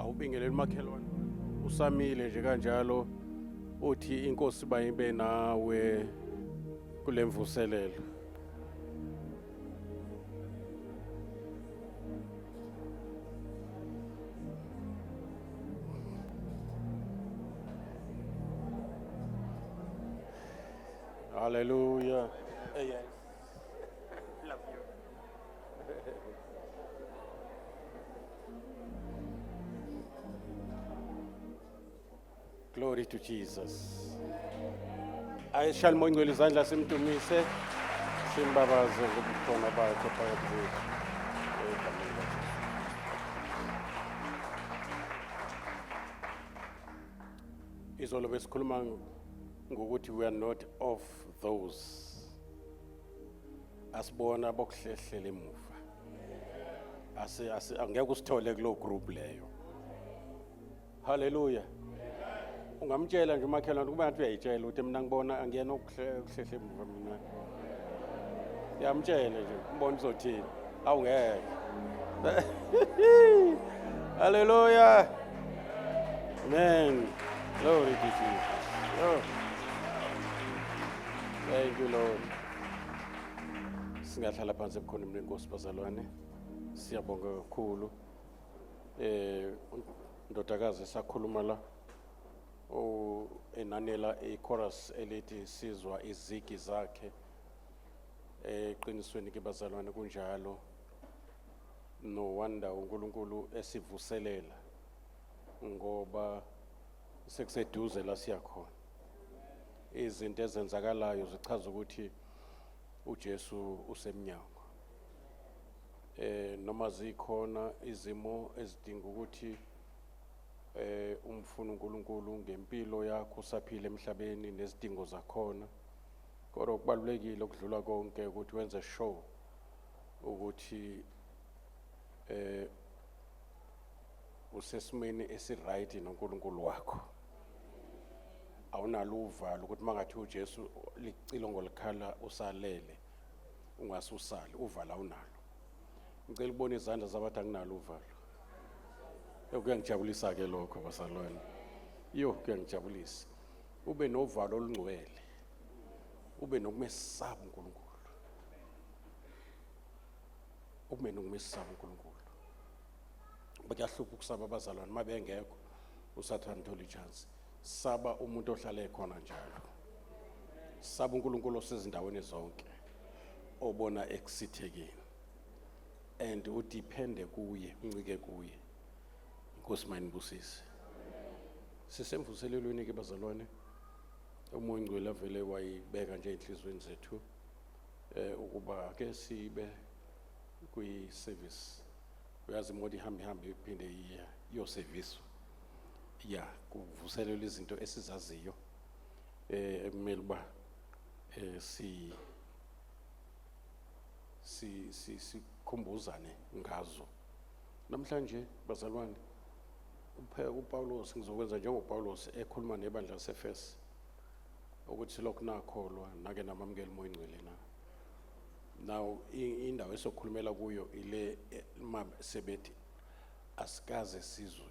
Awubingelele umakhelwane usamile nje kanjalo uthi inkosi bayibe nawe kule mvuselelo. Hallelujah. Yes. Love you. Glory to Jesus. Ayishali mongcwele izandla simdumise simbabaze ngobukhona bakhe phakathi kwethu. Egameni likaJesu. Izolo besikhuluma ngokuthi we are not of those asibona bokuhlehlela emuva. Asi asi angeke usithole kulo group leyo. Haleluya. Ungamtshela nje umakhelwane kuba ngathi uyayitshela ukuthi mina ngibona angiyena okuhlehle emuva mina. Yamtshela nje umbona uzothini. Awungeke. Haleluya. Amen. Glory to Jesus. Oh. Thank you Lord. Singahlala phansi ebukhoneni benkosi bazalwane. Siyabonga kakhulu. Eh ndodakazi sakhuluma la o enanela ichorus elithi sizwa izigi zakhe. Eqinisweni ke bazalwane kunjalo. No wonder uNkulunkulu esivuselela ngoba sekuseduze la siyakhona. Izinto ezenzakalayo zichaza ukuthi uJesu usemnyango. Noma zikhona izimo ezidinga ukuthi umfuna uNkulunkulu ngempilo yakho usaphila emhlabeni nezidingo zakhona. Kodwa kubalulekile ukudlula konke ukuthi wenze sure ukuthi usesimeni esiright noNkulunkulu wakho. Awunalo uvalo ukuthi mangathi uJesu licilongo likhala usalele ungasusali uvalo awunalo. Ngicela ukubona izandla zabathi anginalo uvalo. Kuyangijabulisa ke lokho bazalwane. Yo kuyangijabulisa. Ube novalo olungcwele. Ube nokumesaba uNkulunkulu. Ube nokumesaba uNkulunkulu. Kuyahlupha ukusaba abazalwane uma bengekho usathane uthola ichance. Saba umuntu ohlala ekhona njalo. Saba uNkulunkulu osezindaweni zonke obona ekusithekeni. And udepende kuye, uncike kuye. Inkosi mayinibusise. Sisemvuselelweni ke bazalwane. Umoya ongcwele avele wayibeka nje enhliziyweni zethu ukuba ke sibe kwi service. Uyazi imoto ihambe ihambe iphinde iye iyoserviswa. Ya, kuvuselelwa izinto esizaziyo ekumele uba si si si sikhumbuzane ngazo. Namhlanje bazalwane uPawulos ngizokwenza njengoPawulos ekhuluma nebandla laseEfesu ukuthi lokhu nakholwa nake namamukela uMoya oNgcwele na. Now indawo esokhulumela kuyo ile sebethi asikaze sizwe.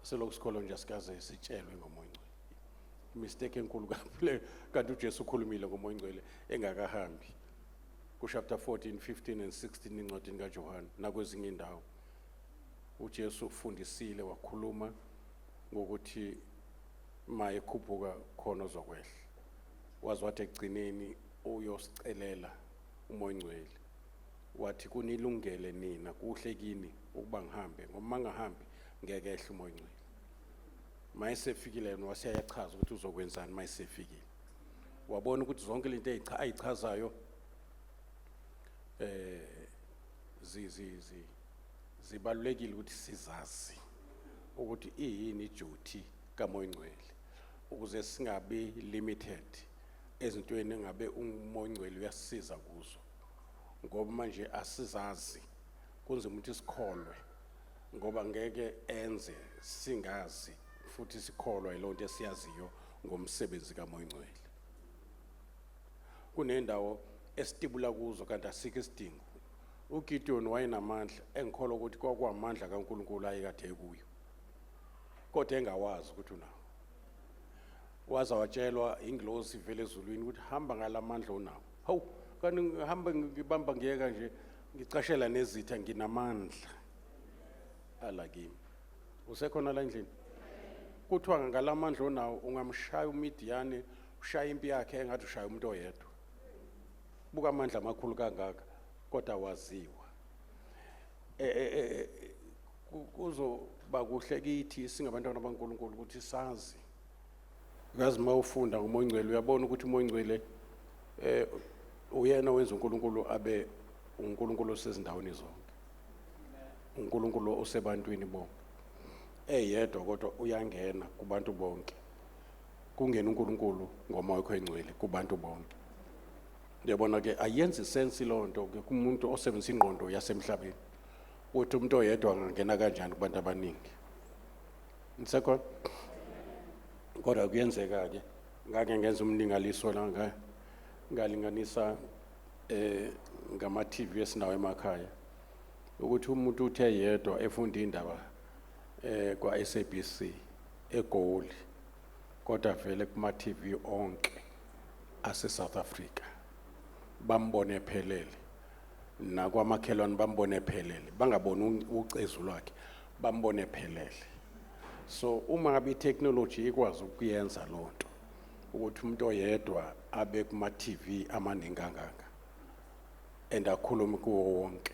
Selokhu sikholwa nje asikaze sitshelwe ngoMoya oNgcwele. Mistake enkulu kakhulu kanti uJesu ukhulumile ngoMoya oNgcwele engakahambi. Ku chapter 14, 15 and 16 encwadini kaJohane nakwezinye indawo. uJesu ufundisile wakhuluma ngokuthi maye khuphuka khona ozokwehla. Waze wathi ekugcineni uyosicelela uMoya oNgcwele. Wathi kunilungele nina kuhle kini ukuba ngihambe ngoba mangahambi ngeke ehle uMoya oNgcwele. Mayesefikile yena waseyachaza ukuthi uzokwenzani mayesefikile. Wabona ukuthi zonke izinto ayichazayo zibalulekile ukuthi sizazi ukuthi iyini iduty kaMoya oNgcwele ukuze singabi limited ezintweni engabe uMoya oNgcwele uyasisiza kuzo, ngoba manje asizazi kunzima ukuthi sikholwe ngoba ngeke enze singazi futhi sikholwa yilonto esiyaziyo ngomsebenzi kaMoya oNgcwele. Kunendawo esitibula kuzo kanti asikho isidingo. uGideon wayenamandla engikholwa ukuthi kwakuwamandla kaNkulunkulu ayekade ekuyo, kodwa engawazi ukuthi unawo. Waza watshelwa ingilosi ivele ezulwini ukuthi hamba ngalamandla onawo. Hawu, kanti ngihamba ngibamba ngiyeka nje, ngicashela nezitha, nginamandla ala kimi. Usekhona la endlini? Kuthiwa ngalamandla onawo ungamshaya uMidiyane, ushaya impi yakhe engathi ushaya umuntu oyedwa. Buka amandla amakhulu kangaka, kodwa waziwa. Kuzoba kuhle kithi singabantwana baNkulunkulu ukuthi sazi. Uyazi uma ufunda ngoMoya oNgcwele uyabona ukuthi uMoya oNgcwele uyena owenza uNkulunkulu abe uNkulunkulu osezindaweni zonke. uNkulunkulu osebantwini bonke. Eyedwa kodwa uyangena kubantu bonke. Kungena uNkulunkulu ngoMoya wakhe oNgcwele kubantu bonke. Uyabona ke, ayenzi sense loo nto ke kumuntu osebenzisa ingqondo yasemhlabeni. Uthi umuntu oyedwa angangena kanjani kubantu abaningi? Nisekhona? Kodwa kuyenzeka ke, ngake ngenza umlingaliso la, ngalinganisa ngama TV esinawo emakhaya, ukuthi umuntu uthe yedwa efunda indaba kwa SABC eGoli, kodwa vele kuma TV onke ase South Africa bambone phelele, nakwamakhelwane bambone phelele, bangaboni ucezu lwakhe, bambone phelele. So uma ngabe i-technology ikwazi ukuyenza lonto ukuthi umuntu oyedwa abe kuma TV amaningi kangaka and akhulume kuwo wonke,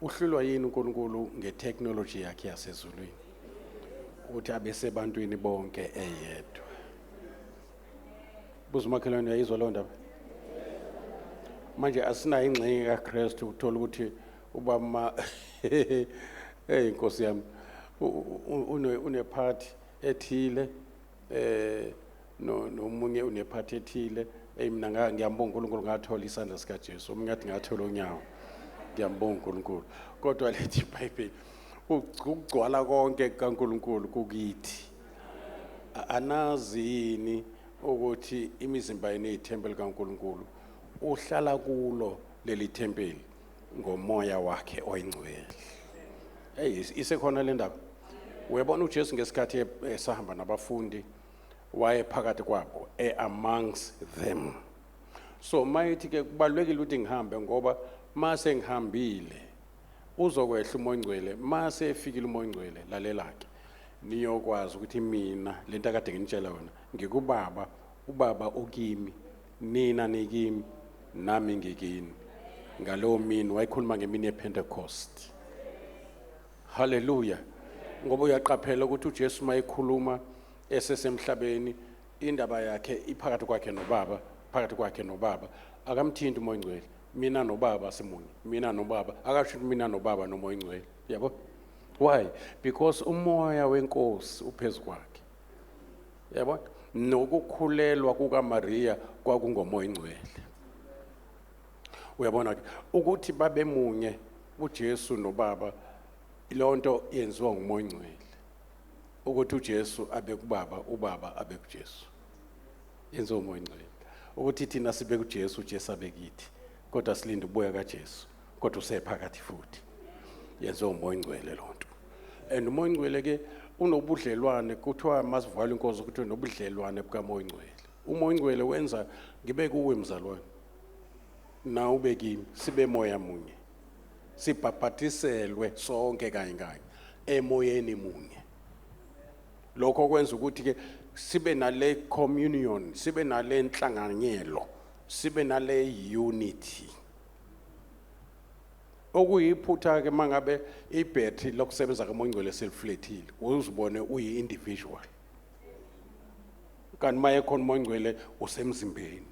uhlulwa yini uNkulunkulu ngetechnology yakhe yasezulwini ukuthi abe sebantwini bonke eyedwa? Buza umakhelwane, uyayizwa leyo ndaba? Manje asinayo ingxenye kaKristu, uthola ukuthi ubama, hey Nkosi yami, unephathi ethile, no nomunye unephathi ethile. Hey, mina ngiyambonga uNkulunkulu, ngathola isandla sika Jesu, omunye athi ngathola unyawo, ngiyambonga uNkulunkulu. Kodwa lethi iBhayibheli, ukugcwala konke kaNkulunkulu kukithi. Anazi yini ukuthi imizimba yenu iyithempeli kaNkulunkulu, uhlala kulo leli thempeli ngomoya wakhe oyingcwele? Hey, isekhona le ndaba? Uyabona uJesu ngesikhathi esahamba nabafundi, waye phakathi kwabo, amongst them. So mayithi ke kubalulekile ukuthi ngihambe, ngoba mase ngihambile uzokwehla uMoya oNgcwele. Mase efikile uMoya oNgcwele, lalela ke, niyokwazi ukuthi mina lento akade nginitshela yona, ngikubaba, ubaba ukimi, nina nikimi, nami ngikini. Ngalowo mini wayekhuluma ngemini yePentecost. Haleluya! Ngoba uyaqaphela ukuthi uJesu mayekhuluma esesemhlabeni, indaba yakhe iphakathi kwakhe noBaba, phakathi kwakhe noBaba. Akamthinti uMoya oNgcwele. Mina noBaba simunye, mina noBaba. Akasho ukuthi mina noBaba noMoya oNgcwele, yabo. Why? Because umoya wenkosi uphezu kwakhe, yabo. Nokukhulelwa kukaMaria kwakungoMoya oNgcwele. Uyabona ke ukuthi babemunye uJesu noBaba, lonto yenziwa nguMoya oNgcwele, ukuthi uJesu abe kubaba, ubaba abe kuJesu, yenziwa uMoya oNgcwele. Ukuthi thina sibe kuJesu, uJesu abe kithi, kodwa silinde ubuya kaJesu, kodwa usephakathi futhi, yenziwa uMoya oNgcwele lonto. And uMoya oNgcwele ke unobudlelwane, kuthiwa masivala inkonzo kuthiwa nobudlelwane bukaMoya oNgcwele. UMoya oNgcwele wenza ngibe kuwe mzalwane, nawe ube kimi, sibe moya munye, sibhabhatiselwe sonke kanye kanye emoyeni munye. Lokho kwenza ukuthi ke sibe nale communion, sibe nale nhlanganyelo, sibe nale unity. Okuyiphutha ke mangabe ibhetri lokusebenza kaMoya oNgcwele seliflethile, uzibone uyi individual, kanti maye khona uMoya oNgcwele usemzimbeni,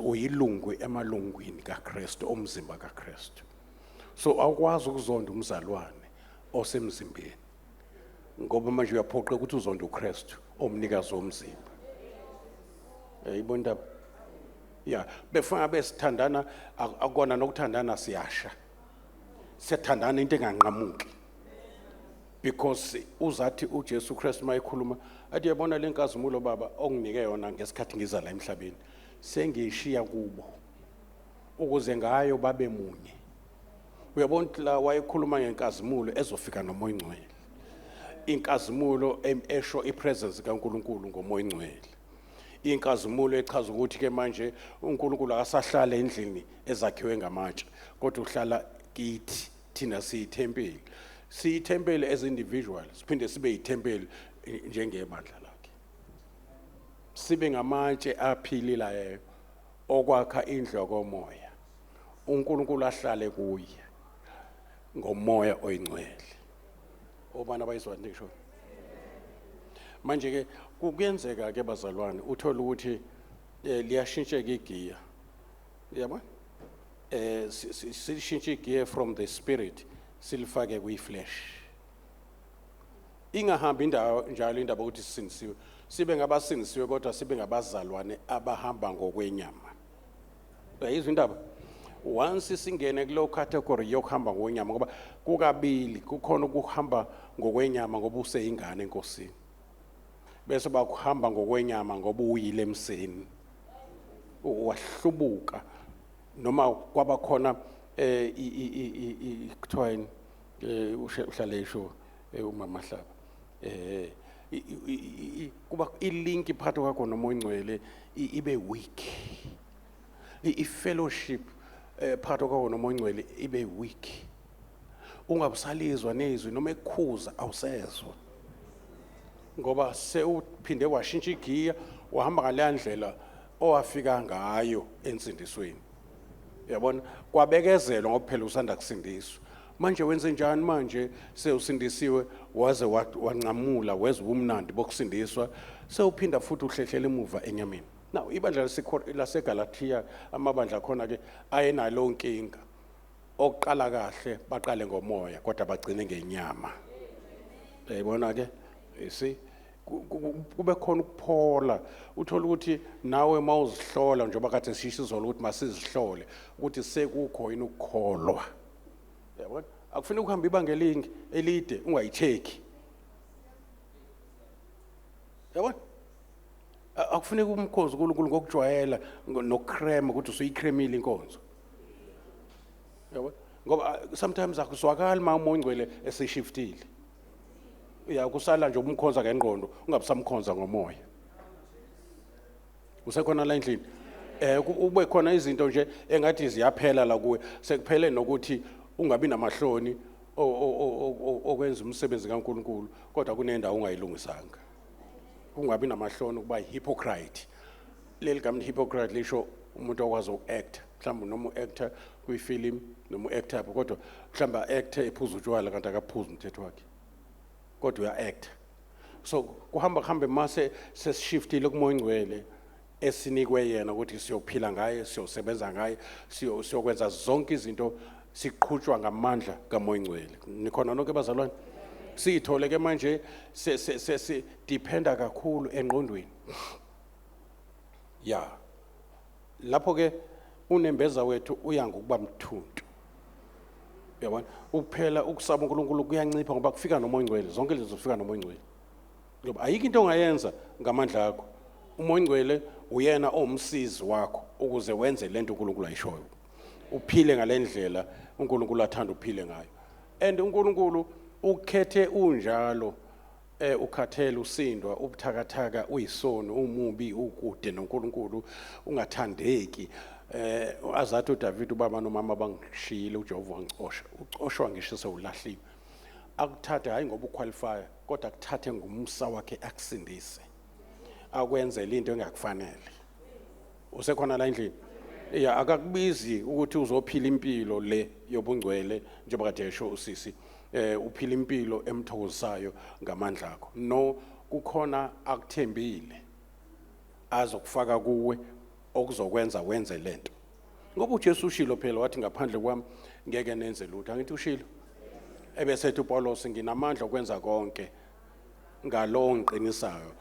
uyilungu emalungwini kaKristu, omzimba kaKristu. So awukwazi ukuzonda umzalwane osemzimbeni, ngoba manje uyaphoqa ukuthi uzonde uKristu omnikazi womzimba. Yayibona indaba ya befuna besithandana, akona nokuthandana, siyasha, siyathandana into enganqamuki, because uzathi uJesu Kristu mayekhuluma athi, "Yabona le nkazimulo Baba onginike yona ngesikhathi ngiza la emhlabeni, sengiyishiya kubo." Ukuze ngayo babe munye. Uyabona ukuthi la wayekhuluma ngenkazimulo ezofika noMoya oNgcwele. Inkazimulo esho ipresence kaNkulunkulu ngoMoya oNgcwele. Inkazimulo echaza ukuthi ke manje uNkulunkulu akasahlala endlini ezakhiwe ngamatshe, kodwa uhlala kithi thina siyithempeli. Siyithempeli as individual, siphinde sibe yithempeli njengebandla lakhe. Sibe ngamatshe aphilileyo okwakha indlu yakomoya. UNkulunkulu ahlale kuye ngoMoya oyiNgcwele. Obani abayizwa ngisho? Manje ke kuyenzeka ke bazalwane uthola ukuthi liyashintsheka igiya. Yabona? Sishintshe igiya from the spirit silifake kwi-flesh. Ingahambi indawo njalo indaba ukuthi sisindisiwe. Sibe ngabasindisiwe kodwa sibe ngabazalwane abahamba ngokwenyama. Uyayizwa indaba? Once singene kuleyo category yokuhamba ngokwenyama, ngoba kukabili, kukhona ukuhamba ngokwenyama ngoba useyingane enkosini. Bese bakuhamba ngokwenyama ngoba uyile emseni. Wahlubuka noma kwaba khona kuthiwa yini, uhlale esho umama Hlaba, kuba ilink phakathi kwakho noMoya oNgcwele ibe weak, i-fellowship phakathi kwakho noMoya oNgcwele ibe weak, ungabusalizwa nezwi noma ekukhuza awusezwa, ngoba sewuphinde washintsha igiya wahamba ngaleya ndlela owafika ngayo ensindisweni. Uyabona, kwabekezelwa ngoba phela usanda kusindiswa. Manje wenze njani manje sewusindisiwe, waze wanqamula wezwa ubumnandi bokusindiswa, sewuphinda futhi uhlehlela emuva enyameni? Now ibandla laseGalatia, amabandla khona ke ayenalo nkinga. Oqala kahle baqale ngomoya kodwa bagcine ngenyama. Uyayibona ke? You see, kube khona ukuphola, uthola ukuthi nawe mawuzihlola, njengoba kade sisho izolo ukuthi masizihlole ukuthi sekukho yini ukukholwa. Uyabona, akufuneki ukuhamba ibanga elingi elide ungayicheki. Uyabona, akufuneki umkhozi uNkulunkulu ngokujwayela nokukrema ukuthi usuyikremile inkonzo. Uyabona, ngoba sometimes akuswakali uma uMoya oNgcwele eseshiftile. Uyakusala nje umkhonza ngengqondo, ungabusamkhonza ngomoya. Usekhona la endlini? Ube khona izinto nje engathi ziyaphela la kuwe, sekuphele nokuthi ungabi namahloni okwenza umsebenzi kaNkulunkulu, kodwa kunendawo ongayilungisanga. Ungabi namahloni ukuba hypocrite. Leli gama hypocrite lisho umuntu okwazi uku-acta, mhlawumbe noma u-actor kwifilimu noma u-actor apho, kodwa mhlawumbe a-acte ephuza utshwala kanti akaphuzi umthetho wakhe, kodwa uya-acta. So kuhamba kuhambe mase sesishiftile kuMoya oNgcwele esinikwe yena ukuthi siyophila ngaye, siyosebenza ngaye, siyokwenza zonke izinto siqhutshwa ngamandla kaMoya oNgcwele. Nikhona nonke bazalwane? Siyithole ke manje sesidependa kakhulu engqondweni. Ya, lapho ke unembeza wethu uya ngokuba mthuntu. Uyabona, ukuphela ukusaba uNkulunkulu kuyancipha ngoba kufika noMoya oNgcwele. Zonke lezi zifika noMoya oNgcwele, ngoba ayikho into ongayenza ngamandla akho. UMoya oNgcwele uyena owumsizi wakho ukuze wenze lento uNkulunkulu ayishoyo, uphile ngale ndlela uNkulunkulu athanda uphile ngayo. And uNkulunkulu ukhethe unjalo, ukhathele, usindwa, ubuthakathaka, uyisoni, umubi, ukude noNkulunkulu, ungathandeki. Azathi uDavid, "Ubaba nomama bangishiyile, uJehova wangicosha." Ucoshwa ngisho sewulahliwe. Akuthathe hayi ngoba uqualify, kodwa akuthathe ngumsa wakhe, akusindise, akwenzele into engakufanele. Usekhona la endlini? Ya, akakubizi ukuthi uzophila impilo le yobungcwele njengoba kade esho usisi, uphila impilo emthokozisayo ngamandla akho. No, kukhona akuthembile azokufaka kuwe okuzokwenza wenze lento, ngoba uJesu ushilo phela wathi, "Ngaphandle kwami ngeke nenze lutho." Angithi ushilo? Ebesethi uPaulos, "Nginamandla okwenza konke ngalowo ngiqinisayo."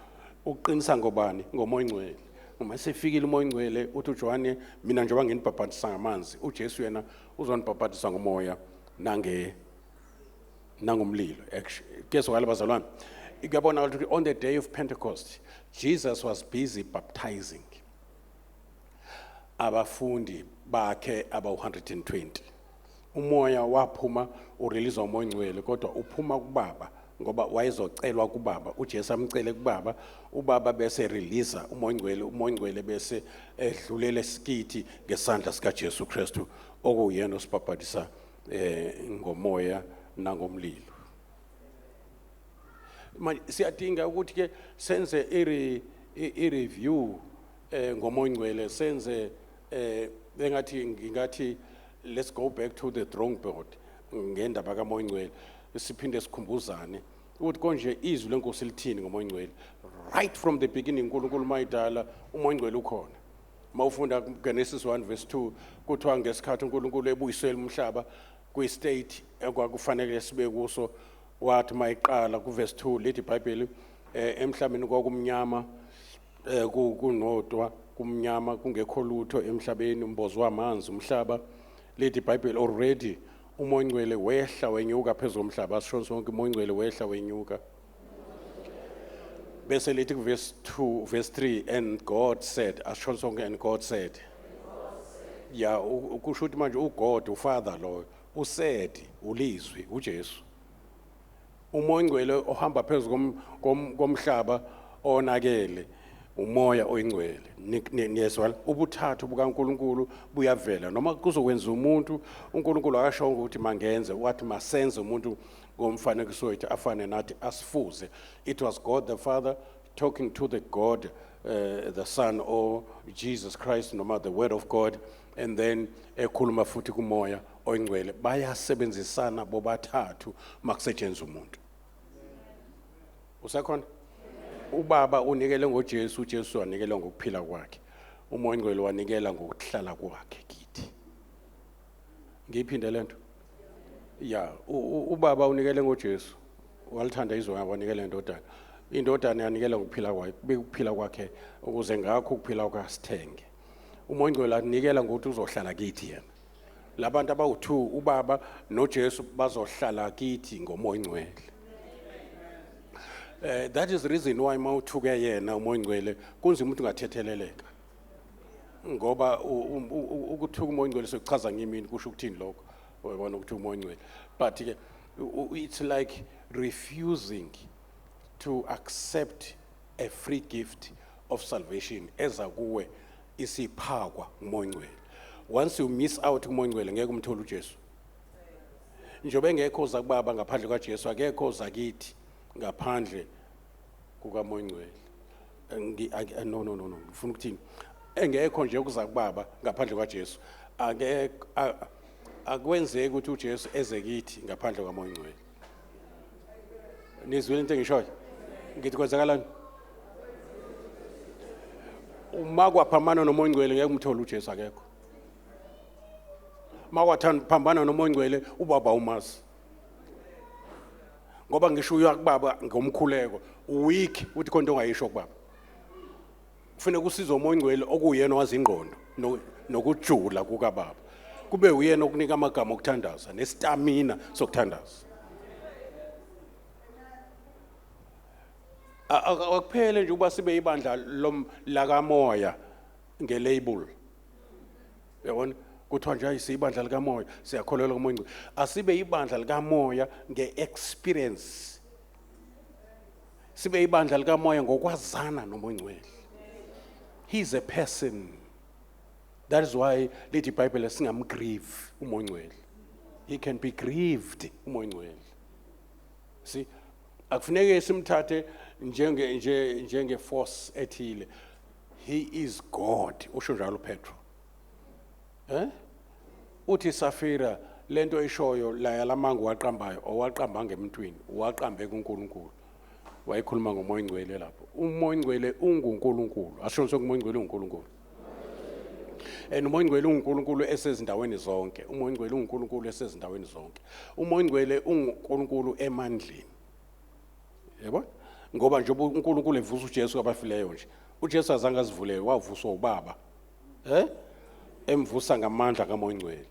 Uqinisa ngobani? NgoMoya oNgcwele. Uma sefikile uMoya oNgcwele, uthi uJohane, "Mina njengoba nginibhabhatisa ngamanzi, uJesu yena uzonibhabhatisa ngomoya nangomlilo." Kuyezwakala bazalwane? Kuyabonakala ukuthi on the day of Pentecost Jesus was busy baptizing abafundi. bakhe abawu-120. Umoya waphuma urelease uMoya oNgcwele, kodwa uphuma kuBaba ngoba wayezocelwa kuBaba. UJesu amcele kuBaba, uBaba bese release uMoya oNgcwele, uMoya oNgcwele bese edlulele sikithi ngesandla sikaJesu Kristu, okuyena osibhabhadisa ngomoya nangomlilo. Manje siyadinga ukuthi ke senze i-review ngoMoya oNgcwele, senze engathi ngingathi let's go back to the drawing board ngendaba kaMoya oNgcwele, siphinde sikhumbuzane ukuthi konje izwi leNkosi lithini ngoMoya oNgcwele. Right from the beginning, uNkulunkulu mayidala, uMoya oNgcwele ukhona. Mawufunda Genesis 1 verse 2, kuthiwa ngesikhathi uNkulunkulu ebuyisela umhlaba kwi-state ekwakufanele sibe kuso, wathi mayiqala kuverse 2 lithi iBhayibheli, emhlabeni kwakumnyama, kunodwa, kumnyama, kungekho lutho emhlabeni, umbozo wamanzi umhlaba. Lithi iBhayibheli already uMoya oNgcwele wehla wenyuka phezulu komhlaba. Asisho sonke, uMoya oNgcwele wehla wenyuka. Bese lithi kuverse 2, verse 3, "And God said." Asisho sonke, "And God said." Ya, kusho ukuthi manje uGod uFather lo usaid, ulizwi uJesu, uMoya oNgcwele ohamba phezulu komhlaba onakele, uMoya oyiNgcwele. Niyezwa, ubuthathu bukaNkuluNkulu buyavela. Noma kuzokwenza umuntu, uNkulunkulu akashongo ukuthi mangenze, wathi masenze umuntu ngomfanekiso wethu, afane nathi, asifuze. It was God the Father talking to the God the Son or Jesus Christ noma the Word of God, and then ekhuluma futhi kuMoya oyiNgcwele. Bayasebenzisana bobathathu makusetshenzwa umuntu. Usekhona? UBaba unikele ngoJesu, uJesu wanikela ngokuphila kwakhe, uMoya oNgcwele wanikela ngokuhlala kwakhe kithi. Ngiyiphinde lento ya, uBaba unikele ngoJesu, walithanda izwe wanikela indodana, indodana yanikela ngokuphila kwayo, kubeka ukuphila kwakhe ukuze ngakho ukuphila kwakhe sithenge. UMoya oNgcwele anikela ngokuthi uzohlala kithi yena. Labantu abawu-2, uBaba noJesu, bazohlala kithi ngoMoya oNgcwele. That is the reason why mawuthuke yena uMoya oNgcwele kunzima ukuthi ungathetheleleka, ngoba ukuthuka uMoya oNgcwele, sokuchaza ngimini kusho ukuthini lokho, uyabona, ukuthi uMoya oNgcwele, but ke it's like refusing to accept a free gift of salvation eza kuwe isiphakwa uMoya oNgcwele. Once you miss out kuMoya oNgcwele, ngeke umthole uJesu. Njengoba engekho oza kubaba ngaphandle kwaJesu, akekho oza kithi ngaphandle kukaMoya oNgcwele. No, no, no, no, ngifuna ukuthini, engekho nje kuza kubaba ngaphandle kwaJesu, akekho. Akwenzeki ukuthi uJesu eze kithi ngaphandle kwaMoya oNgcwele. Nizwile into engishoyo? Ngithi kwenzakalani uma kwaphambana noMoya oNgcwele? Ngeke umthole uJesu, akekho. Makwaphambana noMoya oNgcwele, ubaba umazi, ngoba ngisho uya kubaba ngomkhuleko, uweak uthi khona into ongayisho kubaba. Kufuneka usizo uMoya oNgcwele, okuyena owazi ingqondo nokujula kukababa, kube uyena okunika amagama okuthandaza nestamina sokuthandaza. Akuphele nje ukuba sibe ibandla lakamoya ngelabel, yabona, kuthiwa nje ayisibandla likamoya, siyakholelwa kuMoya oNgcwele. Asibe ibandla likamoya nge-experience, sibe ibandla likamoya ngokwazana noMoya oNgcwele. He's a person. That is why lithi iBhayibheli singamgrieve uMoya oNgcwele. He can be grieved, uMoya oNgcwele. See, akufuneke simthathe njenge force ethile. He is God, usho njalo uPetro. Uthi Safira lento eshoyo la yalamanga waqambayo, owaqamba ngemntwini, waqambe kuNkulunkulu. Wayekhuluma ngoMoya oNgcwele lapho. UMoya oNgcwele unguNkulunkulu. Asho sonke, uMoya oNgcwele unguNkulunkulu. And uMoya oNgcwele unguNkulunkulu esezindaweni zonke. UMoya oNgcwele unguNkulunkulu esezindaweni zonke. UMoya oNgcwele unguNkulunkulu emandleni. Yebo? Ngoba nje uNkulunkulu evusa uJesu kwabafileyo nje. UJesu azange azivulele, wavuswa ubaba. Emvusa ngamandla kaMoya oNgcwele.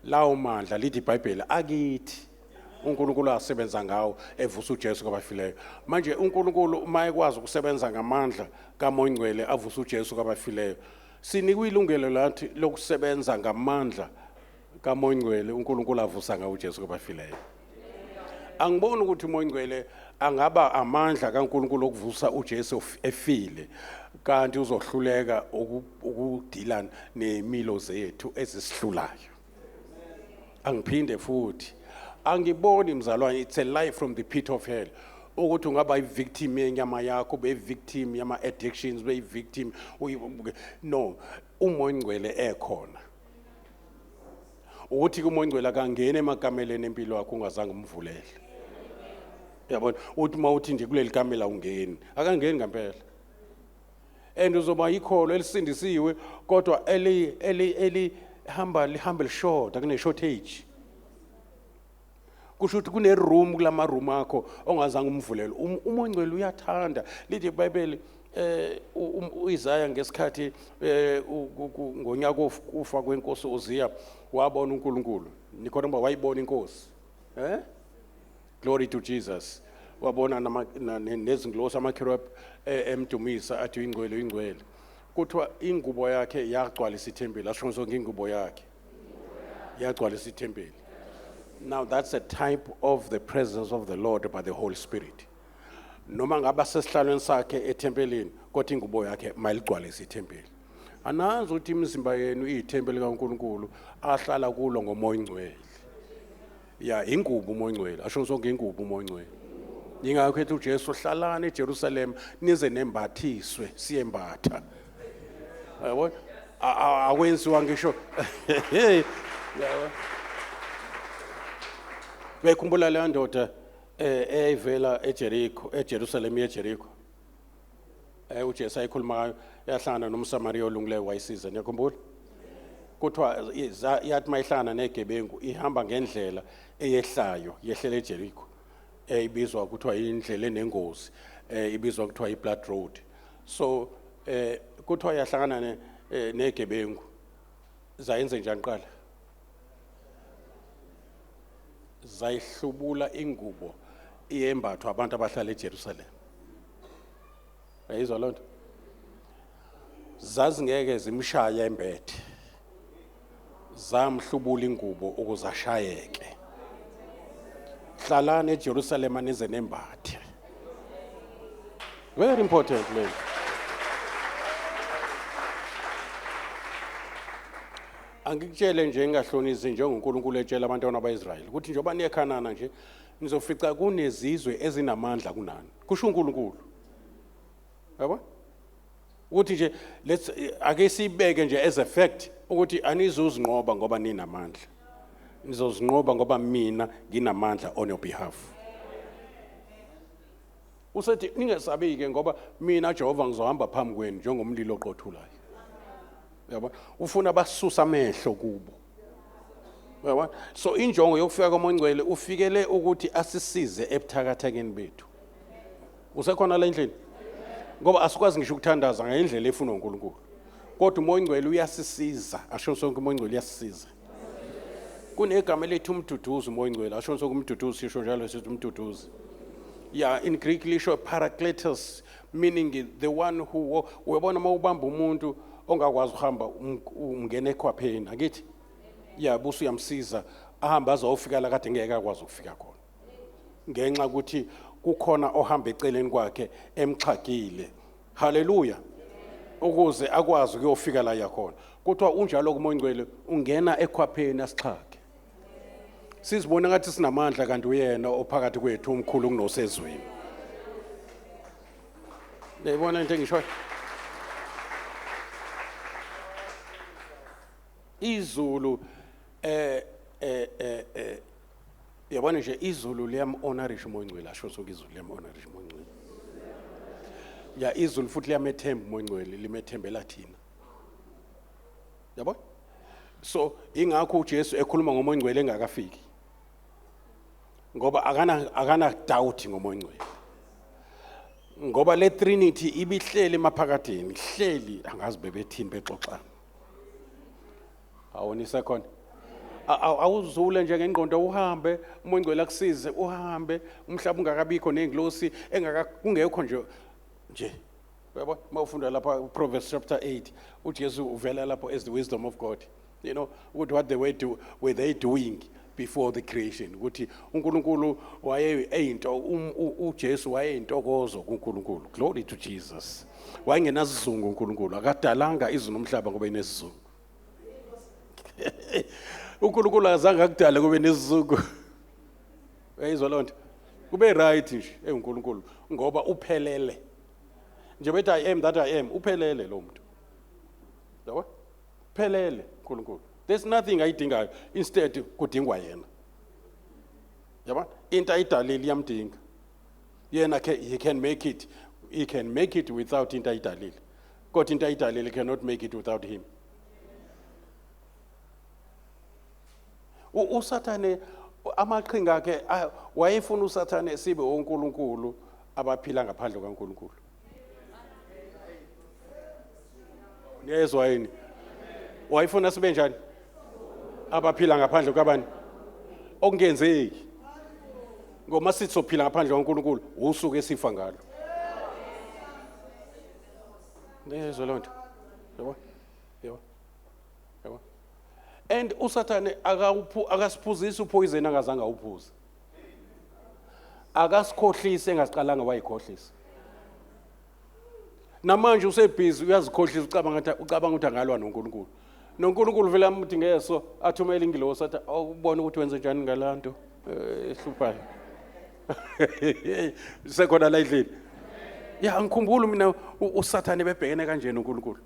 Lawo mandla, lithi iBhayibheli, akithi uNkulunkulu asebenza ngawo evusa uJesu kwabafileyo. Manje uNkulunkulu uma ekwazi ukusebenza ngamandla kaMoya oNgcwele avusa uJesu kwabafileyo, Sinikwe ilungelo lathi lokusebenza ngamandla kaMoya Ongcwele uNkulunkulu avusa ngawo uJesu kwabafileyo. Angiboni ukuthi uMoya Ongcwele angaba amandla kaNkulunkulu okuvusa uJesu efile kanti uzohluleka ukudila nemilo zethu ezisihlulayo. Angiphinde futhi, angiboni mzalwane, it's a lie from the pit of hell ukuthi ungaba i-victim yenyama yakho, ube i-victim yama-addictions, ube i-victim no, uMoya Ongcwele ekhona. Ukuthi uMoya Ongcwele akangeni emakameleni empilo yakho ungazange umvulele. Uyabona, uthi uma uthi nje kuleli kamela ungeni, akangeni ngempela. And uzoba ikholo elisindisiwe kodwa eli eli elihamba lihambe lishoda, kune shortage. Kusho ukuthi kune room kulama room akho ongazange umvulele. UMoya Ongcwele uyathanda. Lithi iBhayibheli uIsaya ngesikhathi ngonyaka wokufa kwenkosi uZiya wabona uNkulunkulu. Nikhona ngoba wayibona inkosi. Glory to Jesus. Wabona nezingilosi amakerub emdumisa athi ingcwele ingcwele. Kuthiwa ingubo yakhe yagcwalisa ithempeli. Asho sonke ingubo yakhe yagcwalisa ithempeli. Now that's a type of the presence of the Lord by the Holy Spirit. Noma ngaba sesihlalweni sakhe ethempelini kodwa ingubo yakhe mayiligcwalise ithempeli. Anazi ukuthi imizimba yenu iyithempeli kaNkulunkulu ahlala kulo ngoMoya Ongcwele. Ya, ingubo uMoya Ongcwele, asho sonke ingubo uMoya Ongcwele. Yingakho ethi uJesu hlalani eJerusalem nize nembathiswe, siyembatha. Yabona? Akwenziwa ngisho. Yabo. Uyayikhumbula leya ndoda eyayivela eJericho, eJerusalem yeJericho. uJesu ayikhuluma ngayo, yahlangana nomSamariya olungileyo wayisiza, niyakhumbula? Kuthiwa yathi mayihlangana negebengu ihamba ngendlela eyehlayo yehlela eJericho, ibizwa kuthiwa indlela enengozi, ibizwa kuthiwa iBlood Road. So kuthiwa yahlangana negebengu, zayenze njani qala? Zayihlubula ingubo iyembathwa abantu abahlala eJerusalem. Uyayizwa lonto? Zazingeke zimshaye embethe, zamhlubula ingubo ukuze ashayeke. Hlalani eJerusalema nize nembathe. Very important lady. Angikutshele nje ngingahlonisi njengoNkulunkulu etshela abantwana baIsrael ukuthi njengoba niye eKhanana nje nizofica kunezizwe ezinamandla kunani, kusho uNkulunkulu. Yabo? Ukuthi nje let's ake sibeke nje as a fact ukuthi anizuzinqoba ngoba ninamandla. Nizozinqoba ngoba mina nginamandla on your behalf. Usethi ningesabi ke ngoba mina Jehova ngizohamba phambi kwenu njengomlilo oqothulayo. Uyabona? Ufuna basusa amehlo kubo. Uyabona? So injongo yokufika koMoya Ongcwele ufikele ukuthi asisize ebuthakathakeni bethu. Usekhona la endlini? Ngoba asikwazi ngisho ukuthandaza ngendlela efunwa uNkulunkulu. Kodwa uMoya Ongcwele uyasisiza. Asho sonke uMoya Ongcwele uyasisiza. Kunegama elithi umduduzi uMoya Ongcwele. Asho sonke umduduzi, sisho njalo sithi umduduzi. Yeah, in Greek lisho parakletos, meaning the one who, uyabona uma ubamba umuntu ongakwazi ukuhamba umngena ekhwapheni, angithi? Yeah, busu uyamsiza ahambe azofika la kade ngeke akwazi ukufika khona. Ngenxa ukuthi kukhona ohamba eceleni kwakhe emxhagile. Hallelujah. Ukuze akwazi ukuyofika la yakhona. Kuthiwa unjalo kuMoya Ongcwele ungena ekhwapheni asixhage. Sizibona ngathi sinamandla kanti uyena ophakathi kwethu omkhulu kunosezweni. Uyayibona into engishoyo? Izulu yabona nje izulu liyam-honorisha uMoya Ongcwele, asho sonke izulu liyam-honorisha uMoya Ongcwele. Ya, izulu futhi liyamethemba uMoya Ongcwele, limethembela thina. Yabona? So ingakho uJesu ekhuluma ngoMoya Ongcwele engakafiki. Ngoba akana doubt ngoMoya Ongcwele. Ngoba le Trinity ibihleli emaphakathini, ihleli angazi bebethini bexoxana. Awonise khona. Awuzule nje ngengqondo uhambe, uMoya Ongcwele akusize uhambe, umhlaba ungakabikho nengilosi engaka kungekho nje nje. Uyabona mawufunda lapha Proverbs chapter 8 uJesu uvela lapho as the wisdom of God. You know ukuthi what they were do were they doing before the creation, ukuthi uNkulunkulu waye eyinto, uJesu wayeyintokozo kuNkulunkulu. Glory to Jesus. Wayengenasizungu uNkulunkulu, akadalanga izulu nomhlaba ngoba enesizungu. uNkulunkulu akazange akudale kube nesizungu. Uyayizwa loo nto? Kube right nje enguNkulunkulu ngoba uphelele. Nje bethi I am that I am, uphelele lo muntu. Yabo? Phelele uNkulunkulu. There's nothing ayidingayo, instead kudingwa yena. Yabo? Into ayidalile iyamdinga. Yena he can make it. He can make it without into ayidalile. Kodwa into ayidalile cannot make it without him. USathane amaqhinga akhe wayefuna uSathane sibe oNkulunkulu abaphila ngaphandle kaNkulunkulu. Niyezwa yini? Wayefuna sibe njani? Abaphila ngaphandle kwabani? Okungenzeki. Ngoba sithi sophila ngaphandle kaNkulunkulu, usuku esifa ngalo. Niyezwa loo nto? Yabo? Yabo? Yabo? And uSathane akasiphuzisi upoison angazange awuphuze. Akasikhohlisi engasiqalanga wayikhohlisa. Namanje usebhizi uyazikhohlisa, ucabanga ukuthi angalwa noNkulunkulu. NoNkulunkulu vele amuthi ngeso athumele ingilosi athi awubone ukuthi wenze njani ngalanto ehluphayo. Sekhona la endlini. Ya ngikhumbula mina uSathane bebhekene kanje noNkulunkulu.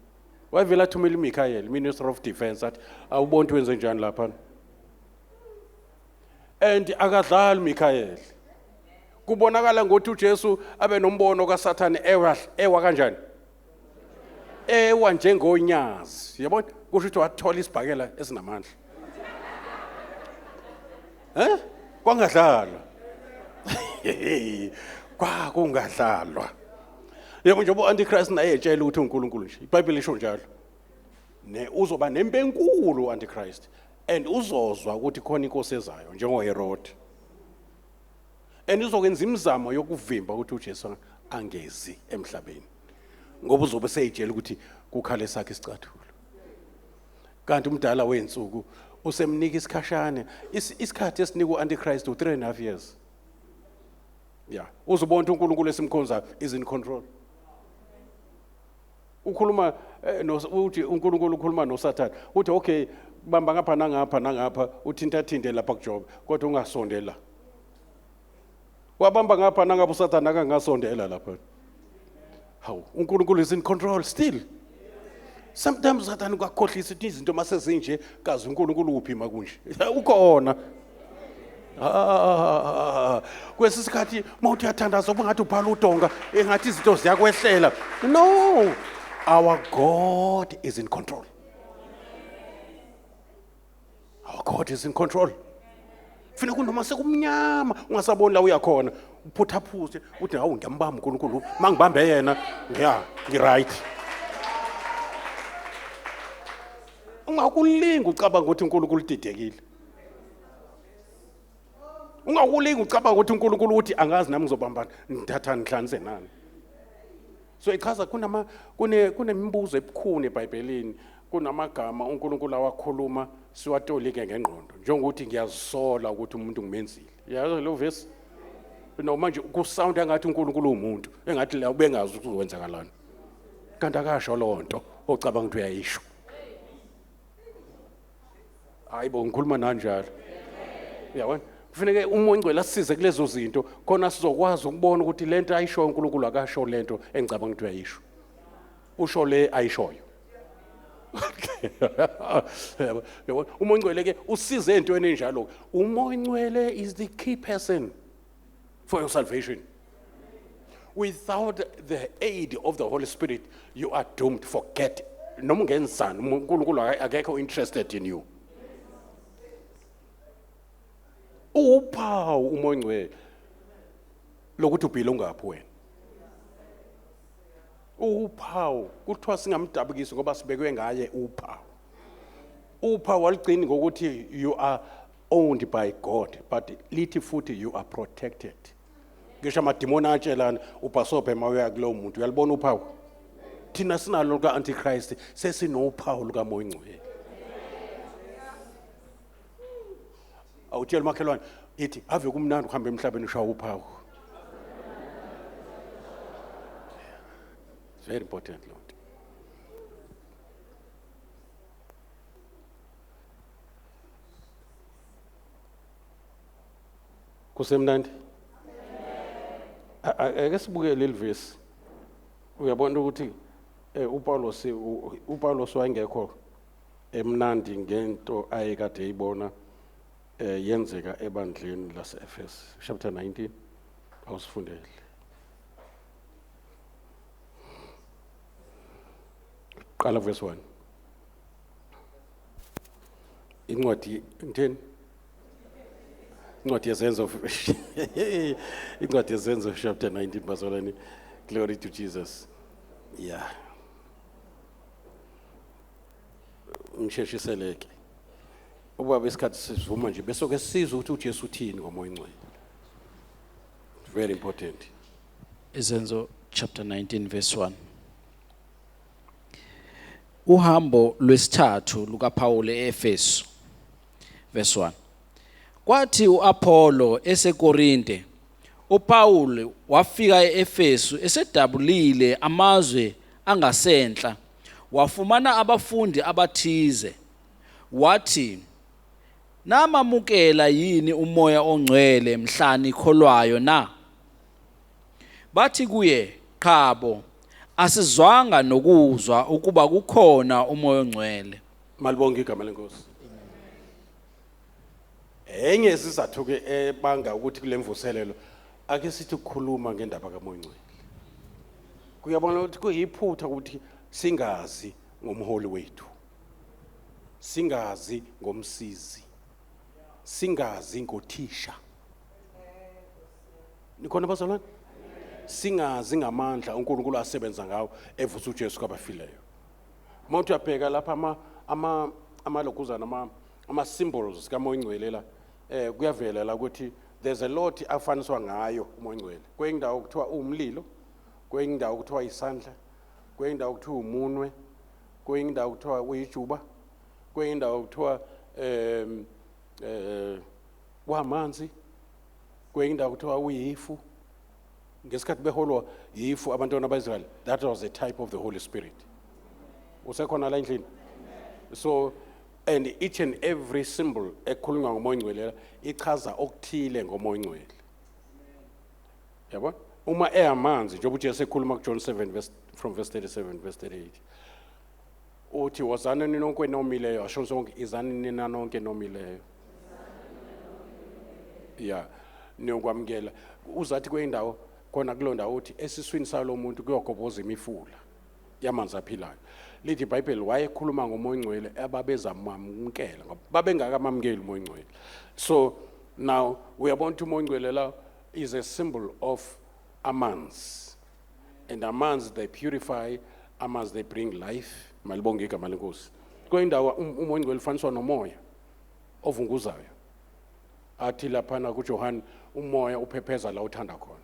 Wayevele athumele uMichael, Minister of Defense, athi awubone ukuthi wenze njani lapha. And akadlali uMichael. Kubonakala ngokuthi uJesu abe nombono kaSathane ewa kanjani? Ewa njengonyazi. Yabona? Kusho ukuthi wathola isibhakela esinamandla. Kwangadlalwa. Kwakungadlalwa. Yebo njengoba u-Antichrist naye etshela ukuthi uNkulunkulu nje. iBhayibheli lisho njalo. Ne uzoba nempi enkulu u-Antichrist and uzozwa ukuthi khona inkosi ezayo njengoHerod. And uzokwenza imizamo yokuvimba ukuthi uJesu angezi emhlabeni. Ngoba uzobe seyitshela ukuthi kukhale sakhe isicathulo. Kanti umdala wensuku usemnika isikhashana, isikhathi esinika u-Antichrist u-3.5 years. Yeah, uzobona ukuthi uNkulunkulu esimkhonzayo is in control. Ukhuluma uthi uNkulunkulu ukhuluma noSathane. Uthi okay, bamba ngapha nangapha nangapha, uthinta thinte lapha kuJobe, kodwa ungasondela. Wabamba ngapha nangapha uSathane akangasondela lapha. Hawu, uNkulunkulu is in control still. Sometimes uSathane ukakhohlisa ukuthi izinto masezinje kazi uNkulunkulu uphi makunje. Ukhona. Kwesi sikhathi mawuthi uyathandaza ubungathi ubhala udonga engathi izinto ziyakwehlela. No, our God is in control. Our God is in control. Funa kunoma sekumnyama ungasaboni la uyakhona, uphuthaphuthe uthi hawu ngiyambamba uNkulunkulu, mangibambe yena ngiya ngi-right. Ungakulingi ucabanga ukuthi uNkulunkulu udidekile. Ungakulingi ucabanga ukuthi uNkulunkulu uthi angazi nami ngizobambana ngithatha ngihlanze nani. So ichaza kunemibuzo ebukhuni eBhayibhelini, kunamagama uNkulunkulu awakhuluma siwatolike ngengqondo, njengokuthi ngiyazisola ukuthi umuntu ngimenzile. Yazi lo verse? Noma nje kusound engathi uNkulunkulu uwumuntu, engathi la ubengazi ukuthi uzowenzakalani. Kanti akasho loo nto ocabanga ukuthi uyayisho. Hayibo ngikhuluma nanjalo. Uyabona? Kufuneke uMoya oNgcwele asisize kulezo zinto khona sizokwazi ukubona ukuthi lento ayishoyo uNkulunkulu akasho lento engicabanga ukuthi uyayisho. Usho le ayishoyo. Uyabona? uMoya oNgcwele ke usize entweni enjalo. uMoya oNgcwele is the key person for your salvation. Without the aid of the Holy Spirit, you are doomed. Forget. Noma ungenzani, uNkulunkulu akekho interested in you. Uphawu uMoya oNgcwele lokuthi ubhile ungaphi wena. Uphawu kuthiwa singamdabukisi ngoba sibekwe ngaye uphawu. Uphawu aligcini ngokuthi you are owned by God, but lithi futhi you are protected. Ngisho amadimoni atshelana ubhasobhe mawuya kulowo muntu, uyalibona uphawu. Thina sinalo ka antichrist, sesinophawu lukaMoya Oyingcwele. Awutshela makhelwane ithi ave kumnandi ukuhamba emhlabeni ushaya uphawu. Very important, Lord. Kusemnandi. Ake sibuke leli verse. Uyabona ukuthi uPaulos wayengekho emnandi ngento ayekade eyibona yenzeka ebandleni lase-Efesu. Chapter 19, awusifundele. Qala verse 1. Incwadi ngitheni? Incwadi yeZenzo. Incwadi yeZenzo chapter 19, bazalwane. Glory to Jesus. Yeah. Ngisheshiseleke. Ubaba isikhathi sivuma nje bese ke sizwe ukuthi uJesu uthini ngoMoya Oyingcwele. Very important. Izenzo chapter 19 verse 1. Uhambo lwesithathu lukaPaul eEfesu. Verse 1. Kwathi uApollo eseKorinte, uPaul wafika eEfesu esedabulile amazwe angasenhla, wafumana abafundi abathize. Wathi, "Namamukela yini uMoya oNgcwele mhla nikholwayo na?" Bathi kuye, "Qhabo, asizwanga nokuzwa ukuba kukhona uMoya oNgcwele." Malibonge igama leNkosi. Enye isizathu ke ebanga ukuthi kule mvuselelo ake sithi ukukhuluma ngendaba kaMoya Oyingcwele. Kuyabona ukuthi kuyiphutha ukuthi singazi ngomholi wethu. Singazi ngomsizi. Singazi ngothisha. Nikhona bazalwane? Singazi ngamandla uNkulunkulu asebenza ngawo evusa uJesu kwabafileyo. Uma uthi uyabheka lapha ama amalokuzana ama symbols kaMoya Oyingcwele la, kuyavela la ukuthi there's a lot afaniswa ngayo uMoya Oyingcwele. Kwenye indawo kuthiwa umlilo, kwenye indawo kuthiwa isandla, kwenye indawo kuthiwa umunwe, kwenye indawo kuthiwa uyijuba, kwenye indawo kuthiwa wamanzi, kwenye indawo kuthiwa uyifu. Ngesikhathi beholwa yifu abantwana baIsrael, that was a type of the Holy Spirit. Usekhona la endlini? So and each and every symbol ekhulunywa ngoMoya Oyingcwele ichaza okuthile ngoMoya Oyingcwele. Yabo? Uma eyamanzi njengoba uJesu ekhuluma kuJohn 7 verse from verse 37 verse 38. Uthi wozani nonke nomileyo, asho sonke izani nina nonke nomileyo. Yeah, niyokwamukela. Uzathi kwendawo khona kuloo ndawo uthi esiswini salo muntu kuyogobhoza imifula yamanzi aphilayo. Lithi iBhayibheli wayekhuluma ngoMoya Oyingcwele ababezamamukela ngoba babengakamamukeli uMoya Oyingcwele. So now uyabona ukuthi uMoya Oyingcwele la is a symbol of amanzi. And amanzi they purify, amanzi they bring life. Malibonge igama leNkosi. Kwendawo uMoya Oyingcwele ufaniswa nomoya ovunguzayo. Athi laphana kuJohn umoya uphepheza la uthanda khona.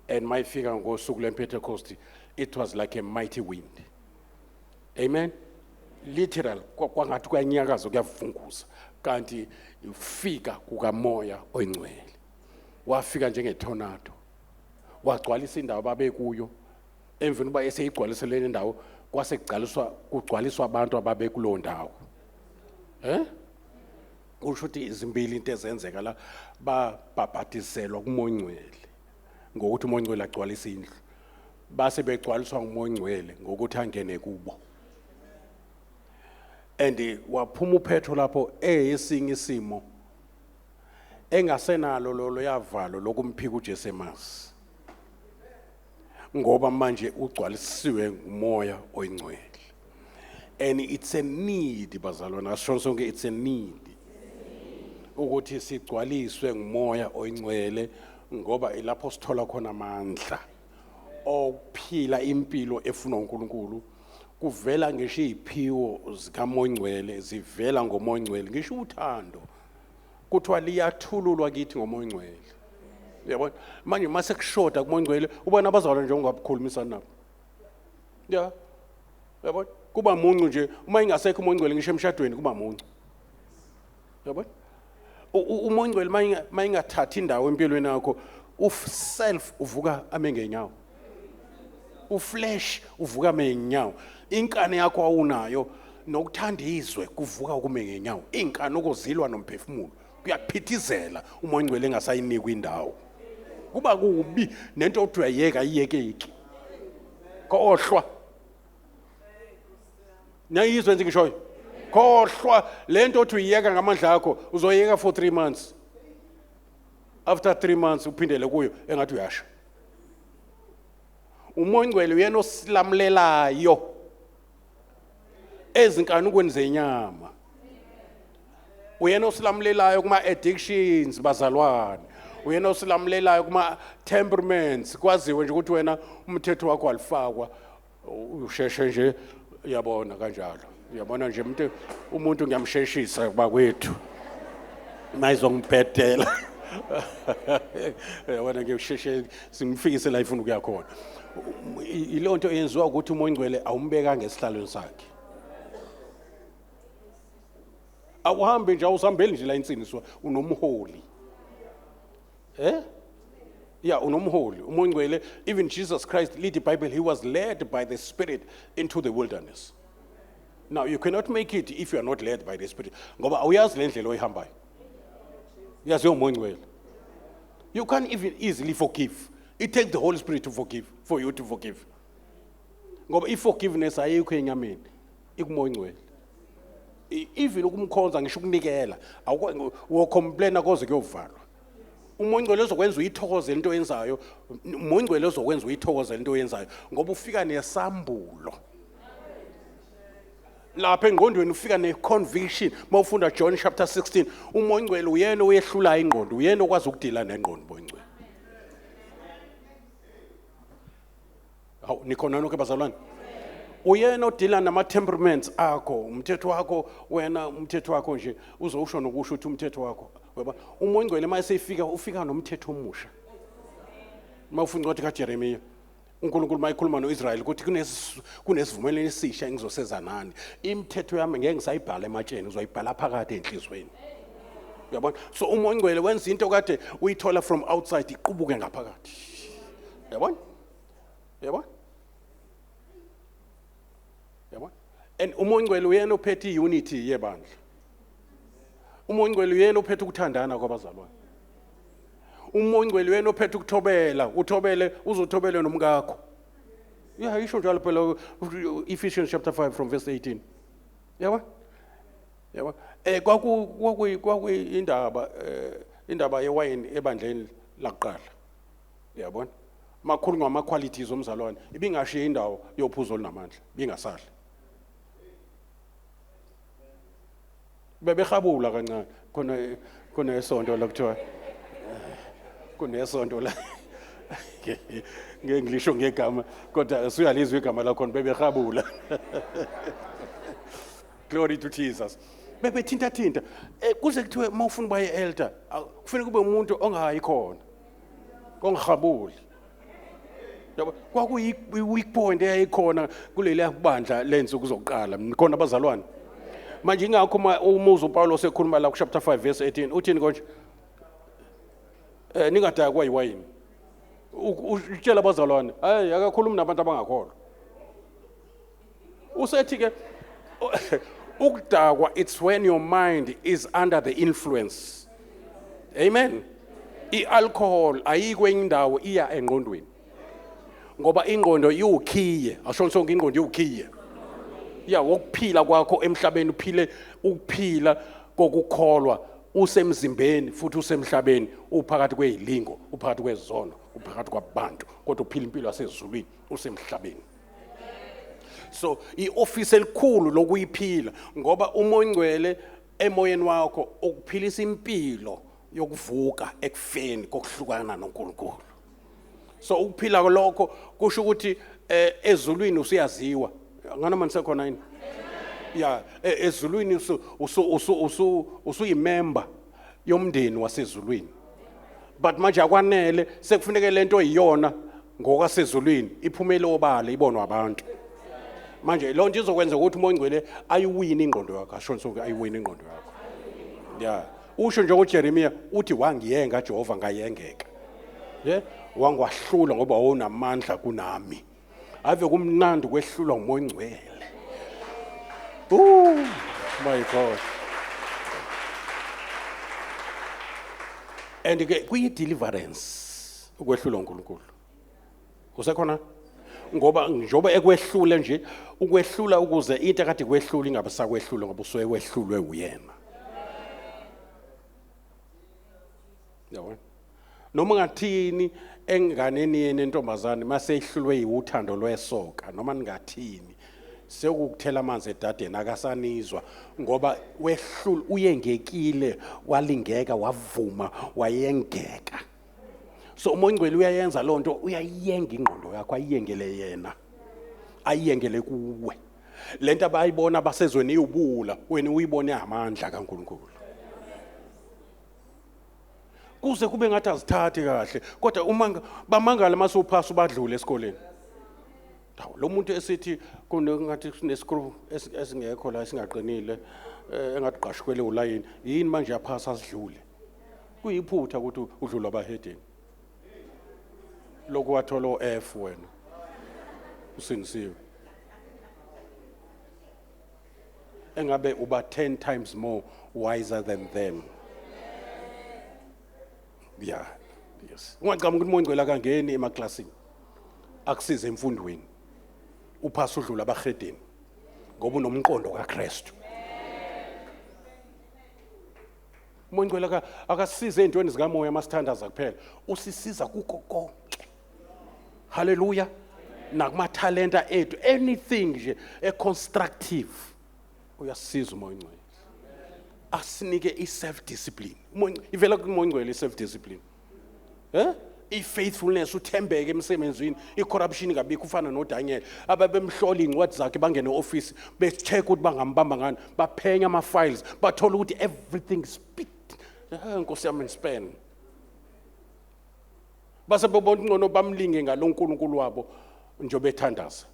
And mayifika ngosuku lwePentecost it was like a mighty wind. Amen. Literal kwangathi kuyanyakaza kuyavunguza kanti ufika kukaMoya Oyingcwele. Wafika njengetornado. Wagcwalisa indawo babekuyo. Emveni kuba eseyigcwalise le ndawo kwase kugcwaliswa abantu ababekulo ndawo. Kusho ukuthi izimbili into ezenzeka la, babhabhadiselwa kuMoya Oyingcwele ngokuthi uMoya Oyingcwele agcwalise indlu. Base begcwaliswa nguMoya Oyingcwele ngokuthi angene kubo. And waphuma uPetro lapho eyesinye isimo engasenalo lolo yavalo lokumphika uJesu emazi. Ngoba manje ugcwalisiwe nguMoya Oyingcwele. And it's a need bazalwane, asho sonke it's a need ukuthi sigcwaliswe nguMoya Oyingcwele ngoba ilapho sithola khona amandla okuphila impilo efunwa uNkulunkulu. Kuvela ngisho iziphiwo zikaMoya Oyingcwele, zivela ngoMoya Oyingcwele, ngisho uthando kuthiwa liyathululwa kithi ngoMoya Oyingcwele. Uyabona manje mase kushoda kuMoya Oyingcwele ubona abazalwane nje ungabukhulumisana nabo. Ya, yabona, kuba muncu nje uma ingasekho uMoya oNgcwele, ngisho emshadweni kuba muncu, yabona. UMoya oNgcwele mayingathathi indawo empilweni yakho, self uvuka ame ngenyawo, uflesh uvuka ame ngenyawo, inkani yakho awunayo nokuthanda izwe kuvuka kume ngenyawo, inkani okozilwa nomphefumulo kuyaphithizela. UMoya oNgcwele engasayinikwa indawo, kuba kubi, nento othi uyayeka ayiyekeki, khohlwa. Niyayizwa enze ngishoyo? Khohlwa lento othi uyiyeka ngamandla akho, uzoyeka for 3 months, after 3 months uphindele kuyo engathi uyasha. UMoya oNgcwele uyena osilamulelayo ezinkanukweni zenyama, uyena osilamulelayo kuma-addictions, bazalwane, uyena osilamulelayo kuma-temperaments. Kwaziwe nje ukuthi wena umthetho wakho alifakwa, usheshe nje, uyabona kanjalo, uyabona nje umuntu ngiyamsheshisa bakwethu mayizongibhedela, uyabona, ngiyusheshe singimfikise la ifuna ukuya khona. Ileyo nto eyenziwa ukuthi uMoya oNgcwele awumbekanga esihlalweni sakhe. Awuhambi nje, awusihambeli nje la insindiswa, unomholi. Ya, unomholi, uMoya oNgcwele. Even Jesus Christ, lead the Bible, he was led by the Spirit into the wilderness. Now you cannot make it if you are not led by the Spirit, ngoba awuyazi le ndlela oyihambayo, uyaziwa uMoya oNgcwele. You can't even easily forgive. It takes the Holy Spirit to forgive, for you to forgive, ngoba i-forgiveness ayikho enyameni, ikuMoya oNgcwele. Even ukumkhonza, ngisho ukunikela, wocomplaina koze kuyovalwa. UMoya oNgcwele uzokwenza uyithokozele into oyenzayo. UMoya oNgcwele uzokwenza uyithokozele into oyenzayo, ngoba ufika nesambulo lapha engqondweni, ufika ne-conviction. Uma ufunda John chapter 16, uMoya oNgcwele uyena oyehlulayo ingqondo, uyena okwazi ukudila nengqondo, Moya oNgcwele. Hawu, nikhona nonke, bazalwane? Uyena odila nama-temperaments akho, umthetho wakho wena, umthetho wakho nje uzowusho nokusho ukuthi umthetho wakho, uyabona. UMoya oNgcwele uma esefika, ufika nomthetho omusha. Uma ufunda incwadi kaJeremiya, uNkulunkulu uma ekhuluma no-Israyeli ukuthi kunesivumelwano esisha engizoseza nani, imithetho yami ngeke ngisayibhala ematsheni, ngizoyibhala phakathi enhliziyweni, uyabona. So uMoya oNgcwele wenza into kade uyithola from outside iqubuke ngaphakathi, uyabona, uyabona, uyabona. And uMoya oNgcwele uyena ophethe i-unity yebandla. UMoya oNgcwele uyena ophethe ukuthandana kwabazalwane. UMoya oNgcwele uyena ophethe ukuthobela, uthobele, uzothobele nomkakho. Ya, isho njalo phela Ephesians chapter 5 from verse 18, yabo, yabo. Kwaku kwaku kwakuyindaba indaba yewayini ebandleni lakuqala, uyabona. Makhulu ngama qualities omzalwane, ibingashiya indawo yophuzo olunamandla, bingasali bebehabula kancane. Khona esonto la kuthiwa kunesonto la, ngeke ngilisho ngegama, kodwa usuyalizwa igama lakhona, bebehabula. Glory to Jesus. Bebethinta thinta, kuze kuthiwe uma ufuna uba i-elder, kufanele kube umuntu ongayi khona, ongahabuli. Yabo, kwakuyi-weak point eyayikhona kuleliya bandla lensuku zokuqala khona, abazalwane. Manje ingakho uma umuzi uPawulos ekhuluma la ku-chapter 5 verse 18, uthini konje? Ningadakwa yiwayini. Utshela abazalwane, hayi, akakhulumi nabantu abangakholwa. Usethi ke ukudakwa, it's when your mind is under the influence. Amen. I-alcohol ayikho enye indawo, iya engqondweni, ngoba ingqondo iwukhiye. Asho sonke, ingqondo iwukhiye ya wokuphila kwakho emhlabeni. Uphile ukuphila kokukholwa usemzimbeni futhi usemhlabeni, uphakathi kwezilingo, uphakathi kwezono, uphakathi kwabantu, kodwa uphila impilo yasezulwini usemhlabeni. So iofisi elikhulu lokuyiphila, ngoba uMoya oNgcwele emoyeni wakho ukuphilisa impilo yokuvuka ekufeni kokuhlukana noNkulunkulu. So ukuphila lokho kusho ukuthi ezulwini usuyaziwa ngana manje, sekhona yini ya ezulwini, usu usuyimember yomndeni wasezulwini. But manje akwanele, sekufuneke lento iyona ngokwasezulwini iphumele obala, ibonwa abantu. Manje loo nto izokwenza ukuthi uMoya oNgcwele ayiwine ingqondo yakho, asho sonke ayiwine ingqondo yakho. Yeah. Usho nje uJeremiya uthi wangiyenga Jehova ngayengeka. Yeah, wangwahlula ngoba wawunamandla kunami. Ave kumnandi kwehlulwa uMoya oNgcwele. Ooh, my God. And ke kuyi deliverance ukwehlulwa uNkulunkulu. Usekhona? Ngoba njoba ekwehlule nje, ukwehlula ukuze into ekade kwehlula ingabe sakwehlula ngoba usuke wehlulwe uyena. Yabona? Noma ngathini enganeni yenu entombazane mase ihlulwe yiwuthando lwesoka noma ningathini sekukuthela amanzi edadeni akasanizwa ngoba wehlul uyengekile walingeka wavuma wayengeka. So uMoya oNgcwele uyayenza loo nto, uyayenga ingqondo yakho ayiyengele yena, ayiyengele kuwe. Lento abayibona basezweni iwubula, wena uyibone amandla kaNkulunkulu. Kuze kube ngathi azithathi kahle, kodwa uma bamangala mase uphasa ubadlule esikoleni. Hawu, lo muntu esithi kungathi kunesikru esingekho la esingaqinile, engathi gqashukwele ulayini, yini manje yaphasa asidlule. Kuyiphutha ukuthi udlula abahedeni. Lokhu wathola o-F wena. Usindisiwe. Engabe uba 10 times more wiser than them. Yeah. Yes. Ungacabanga ukuthi uMoya oNgcwele akangeni emaklasini. Akusize emfundweni. Uphasa udlula abahedeni. Ngoba unomqondo kaKristu. Umoya oNgcwele akasisize ey'ntweni zikamoya masithandaza kuphela. Usisiza kukho konke. Hallelujah. Nakumathalenta ethu, anything nje e-constructive. Uyasisiza uMoya oNgcwele. Asinike i-self discipline. Umoya ivela kuMoya oNgcwele i-self discipline. I-faithfulness, uthembeke emsebenzini, i-corruption ingabikho, ufana noDaniel. Ababemhlola iy'ncwadi zakhe bangene e-office, be-check ukuthi bangambamba ngani, baphenya ama-files, bathola ukuthi everything speed. Nkosi yami span. Base bebona ngcono bamlinge ngalo uNkulunkulu wabo njengoba ethandaza.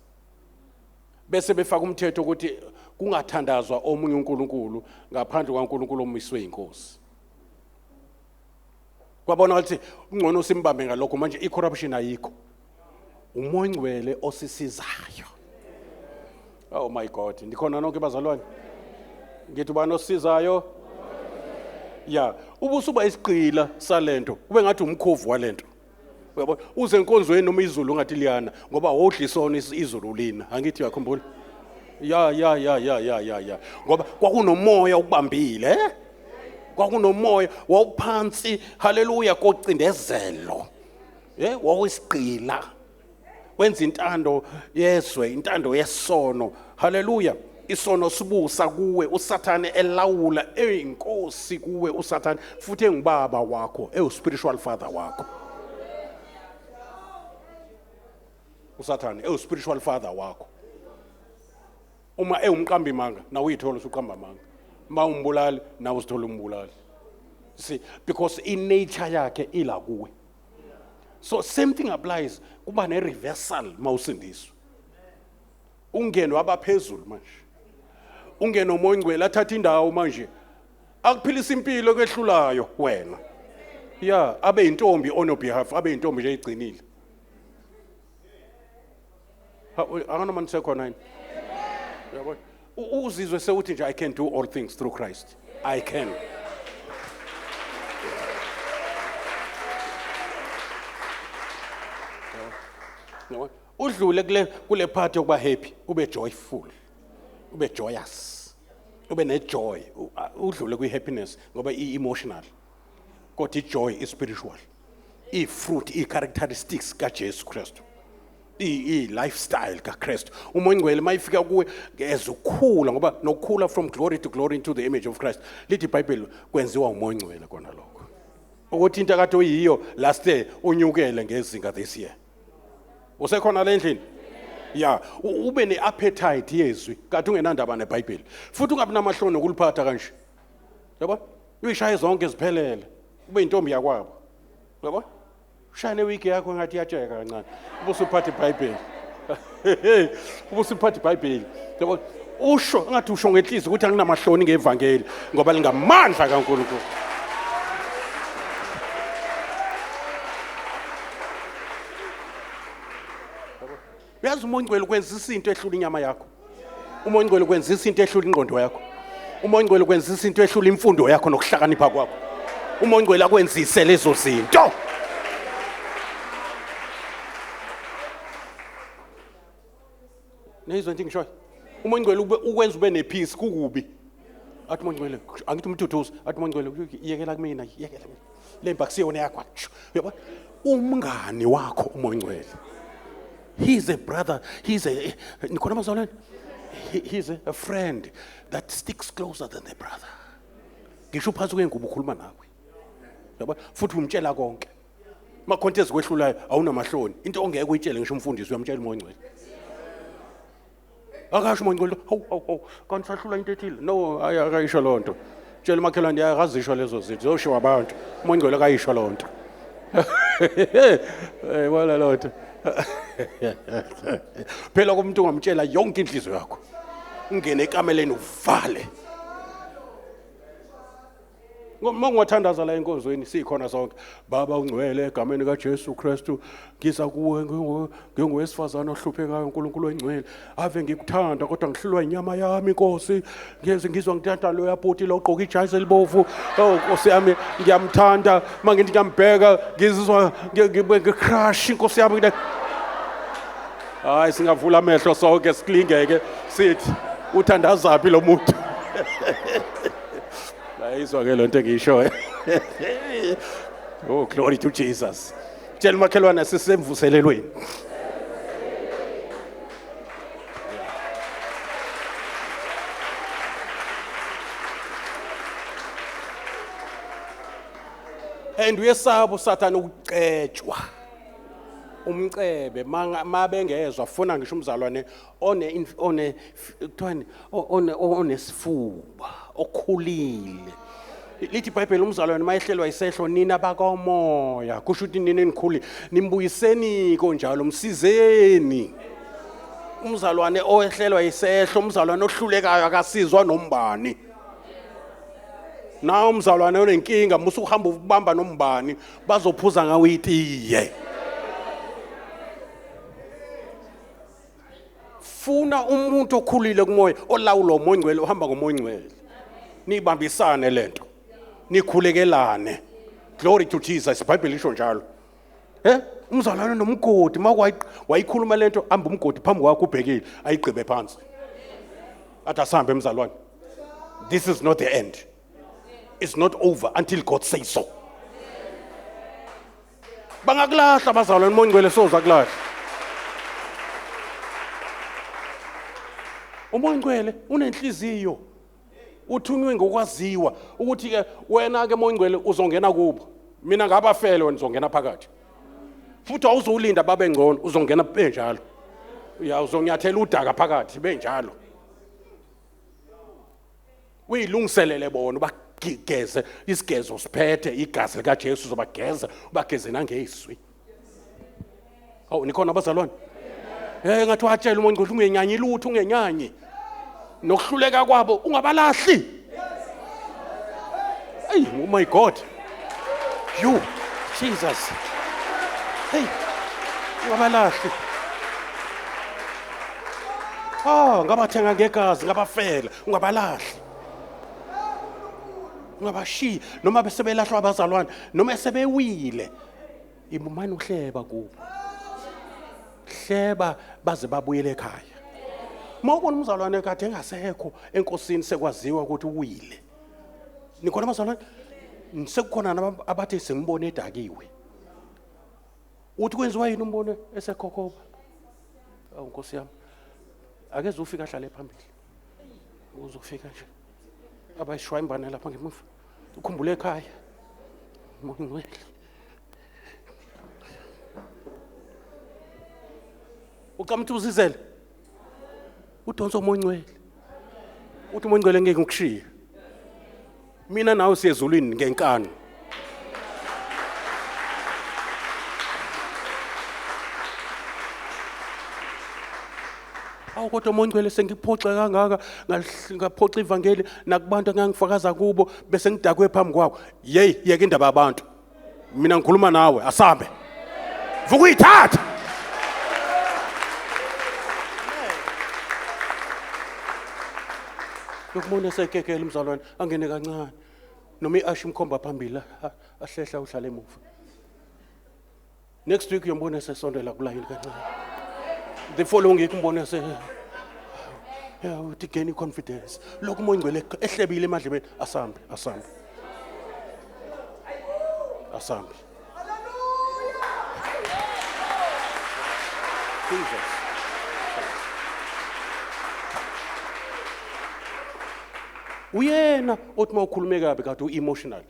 Bese befaka umthetho ukuthi kungathandazwa omunye uNkulunkulu ngaphandle kwaNkulunkulu omiswe inkosi. Kwabona ukuthi ungcono simbambe ngalokho manje i-corruption ayikho. UMoya oNgcwele osisizayo. Oh my God, ndikhona nonke bazalwane. Ngithi ubani osisizayo? Ya, ubusuba isigqila salento, ube ngathi umkhovu walento. Uyabona, uze enkonzweni noma izulu ungathi liyana ngoba wodla isono izulu lina. Angithi uyakhumbula? Ya ya ya ya ya ya ya. Ngoba kwakunomoya ukubambile, eh? Kwakunomoya wawuphansi, haleluya, kocindezelo. Wawusigqila. Wenza intando yezwe, intando yesono. Haleluya. Isono sibusa kuwe, uSathane elawula eyinkosi kuwe uSathane, futhi engubaba wakho, ewu spiritual father wakho. USathane ewu spiritual father wakho. Uma ewumqambi manga, nawe uyithola usuqamba manga. Uma umbulali, nawe uzithola umbulali. See, because in nature yakhe ila kuwe. So same thing applies, kuba ne reversal mawusindiswa. Ungene wabaphezulu manje. Ungene uMoya oNgcwele athatha indawo manje. Akuphilisa impilo ekwehlulayo wena. Yeah, abe intombi on your behalf, abe intombi nje igcinile. Anganoma nisekhona yini? Uyabona? Uzizwe sewuthi nje I can do all things through Christ. I can. Yabona? Udlule kule part yokuba happy, ube joyful, ube joyous, ube nejoy, udlule kwi happiness ngoba i emotional. Kodwa i joy is spiritual. I fruit, i characteristics kaJesu Kristu. I lifestyle kaKristu. UMoya oNgcwele mayifika kuwe ezokhula ngoba nokukhula from glory to glory into the image of Christ. Lithi iBhayibheli kwenziwa uMoya oNgcwele kona lokho. Ukuthi into akade uyiyo last year unyukele ngezinga this year. Usekhona le ndlini? Yeah, ube ne-appetite yezwi kade ungenandaba neBhayibheli. Futhi ungabi namahloni okuliphatha kanje. Yabo? Uyishaye zonke ziphelele. Ube intombi yakwabo. Yabo? Ushaya newigi yakho ngathi iyatsheka kancane. Ubusuphatha iBhayibheli. Ubusiphatha iBhayibheli. Yabo usho engathi usho ngenhliziyo ukuthi anginamahloni ngevangeli ngoba lingamandla kaNkulunkulu. Uyazi uMoya oNgcwele ukwenzisa into ehlula inyama yakho. UMoya oNgcwele ukwenzisa into ehlula ingqondo yakho. UMoya oNgcwele ukwenzisa into ehlula imfundo yakho nokuhlakanipha kwakho. UMoya oNgcwele akwenzise lezo zinto. Niyizwa into engishoyo? UMoya oNgcwele ukwenza ube nepeace kukubi. Athi uMoya oNgcwele angithi umduduzi, athi uMoya oNgcwele yekela kumina, yekela kumina. Le mpi akusiyona yakho. Uyabona? Umngani wakho uMoya oNgcwele. He's a brother, he's a nikhona bazalwane? He's a friend that sticks closer than the brother. Ngisho uphansi kwengubo ukhuluma nawe. Uyabona? Futhi umtshela konke. Makhonto ezikwehlulayo awunamahloni. Into ongeke uyitshele ngisho umfundisi uyamtshela uMoya oNgcwele. Akasho uMoya oNgcwele, hawu hawu hawu, kanti sahlula into ethile. No, hayi akayisho loo nto. Tshela umakhelwane yaye akazisho lezo zinto, zoshiwa abantu. UMoya oNgcwele akayisho loo nto. Eh wala loo nto. Phela kumuntu ungamtshela yonke inhliziyo yakho. Ungene ekameleni uvale. Uma ngiwathandaza la enkonzweni sikhona sonke. Baba ungcwele egameni kaJesu Kristu ngiza kuwe ngingowesifazane ohluphekayo uNkulunkulu oyingcwele. Ave ngikuthanda kodwa ngihlulwa inyama yami Nkosi. Ngiyeze ngizwa ngithanda loya bhuti lo ogqoka ijazi elibovu. Oh Nkosi yami ngiyamthanda mangithi ngiyambheka ngizizwa ngicrush Nkosi yami. Hayi singavula amehlo sonke siklingeke sithi uthandazaphi lo muntu. Ayizwa ke lento engiyishoyo. Oh glory to Jesus. Tshela umakhelwane sisemvuselelweni. And uyesaba uSathane ukucetshwa. Umcebe mabengezwa funa ngisho umzalwane one one kuthiwani one onesifuba okhulile lithi iBhayibheli umzalwane mayehlelwa isehlo nina bakomoya kusho ukuthi nina enikhulile nimbuyiseni konjalo msizeni umzalwane owehlelwa isehlo umzalwane ohlulekayo akasizwa nombani na umzalwane onenkinga musa uhamba ubamba nombani bazophuza ngawo itiye Funa umuntu okhulile kumoya olawulwa umoya ongcwele ohamba ngomoya ongcwele. Nibambisane lento. Nikhulekelane. Glory to Jesus. IBhayibheli lisho njalo. Eh? Umzalwane nomgodi wayikhuluma lento amba umgodi phambi kwakho ubhekile ayigqibe phansi. Athi asambe emzalwane. This is not the end. It's not over until God says so. Bangakulahla abazalwane uMoya oNgcwele soza kulahla. UMoya oNgcwele unenhliziyo. Uthunywe ngokwaziwa ukuthi ke wena ke Moya oNgcwele uzongena kubo. Mina ngabafele wena uzongena phakathi. Futhi awuzulinda babe ngcono uzongena benjalo. Ya uzonyathela udaka phakathi benjalo. Uyilungiselele bona ubageze isigezo siphethe igazi likaJesu uzobageza ubageze nangezwi. Awu nikhona abazalwane? Eh ngathi watshela umuntu ukuthi ungenyanyi lutho ungenyanyi. Nokuhluleka kwabo ungabalahli. Hey, oh my God. You Jesus. Hey. Ungabalahli. Ah, ngabathenga ngegazi, ngabafela, ungabalahli. Ungabashiyi noma besebelahlwa abazalwane, noma sebewile. Imumane uhleba kubo. Hleba baze babuyele ekhaya. Uma ubona umzalwane kade engasekho enkosini sekwaziwa ukuthi uwile. Nikhona abazalwane? Sekukhona abathi simbone edakiwe. Uthi kwenziwa yini umbone esekhokhoba? Awu Nkosi yami. Ake ufika ahlale phambili. Uzofika nje. Abayishwayimbane lapha ngemuva. Ukhumbule ekhaya. Moya Ongcwele. Ucama ukuthi uzizele. Udonsa uMoya Ongcwele. Uthi uMoya Ongcwele ngeke ngikushiye. Mina nawe siyezulwini ngenkani. Awu kodwa mongcwele sengiphoxe kangaka, ngaphoxa ivangeli nakubantu engangifakaza kubo bese ngidakwe phambi kwabo. Yeyi, yeka indaba yabantu. Mina ngikhuluma nawe, asambe. Vuka uyithathe. Lokubona esekekela umzalwane angene kancane. Noma i-ashi imkhomba phambili ahlehla uhlale emuva. Next week uyombona esesondela kulayini kancane. The following week umbone ese yeah, uthi gain confidence. Lokhu umoya ongcwele ehlebile emadlebeni asambe, asambe. Asambe. Jesus. Uyena othi uma ukhulume kabi kade u-emotional.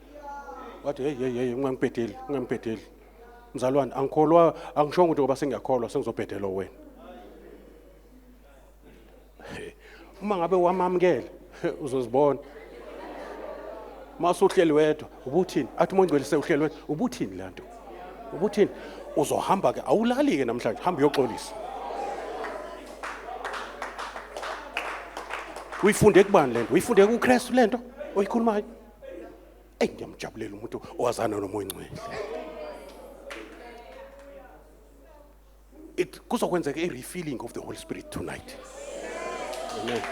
Wathi hey hey hey ungangibhedeli, ungangibhedeli. Mzalwane angikholwa angishongo ukuthi ngoba sengiyakholwa sengizobhedelwa wena. Uma ngabe wamamukela uzozibona. Masuhleli wedwa ubuthini? Athi uMoya Ongcwele sewuhleli wedwa ubuthini le nto? Ubuthini? Uzohamba ke awulali ke namhlanje hamba uyoxolisa. Uyifunde kubani lento? Uyifunde kuKristu lento oyikhulumayo? Eyi ngiyamjabulela umuntu owazana noMoya Ongcwele. It kuzokwenzeka i refilling of the Holy Spirit tonight. Amen.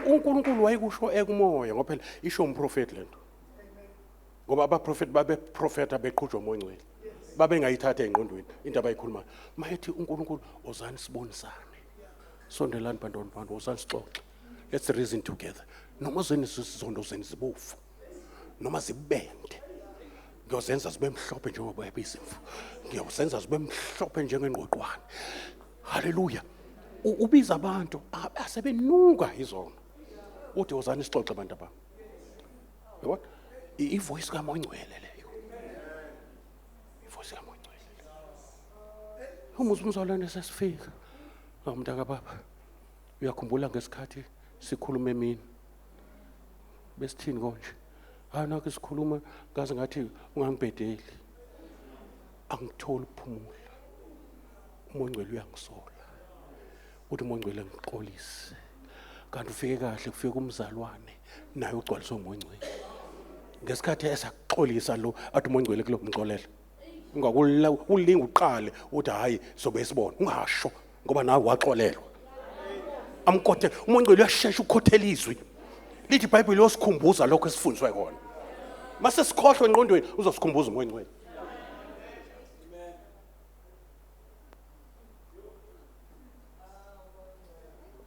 UNkulunkulu wayekusho ekumoya ngoba phela isho umprofeti lento. Ngoba abaprofeti babeprofetha beqhutshwa uMoya Ongcwele. Babengayithatha engqondweni into abayikhulumayo. Mayethi uNkulunkulu ozani sibonisane. Sondelani bantwana bantu wozani sixoxe. Let's reason together. Noma zenu izizondo zenu zibovu. Noma zibende. Ngiyozenza zibe mhlophe njengoba izimvu. Ngiyozenza zibe mhlophe njengengqoqwane. Haleluya. Ubiza abantu asebenuka izona. Uthi wozani sixoxe bantu abami. Yabona? I-voice kaMoya Ongcwele leyo. I-voice kaMoya Ongcwele. Uma umzalwane sesifika, mntaka baba, uyakhumbula ngesikhathi sikhuluma emini. Besithini konje? Hayi nakho sikhuluma ngaze ngathi ungangibhedeli. Angitholi ukuphumula. Umoya Ongcwele uyangisola. Uthi uMoya Ongcwele ngixolise. Kanti ufike kahle kufike umzalwane naye ugcwaliswe uMoya Ongcwele. Ngesikhathi esakuxolisa lo athi uMoya Ongcwele kulo mxolela. Ungakula ulinga uqale uthi hayi sobe sibona ungasho ngoba nawe waxolelwa. Amkothe uMoya Ongcwele uyashesha ukukhothela izwi. Lithi iBhayibheli liyosikhumbuza lokho esifundiswe kona. Mase sikhohlwe engqondweni uzosikhumbuza uMoya Ongcwele.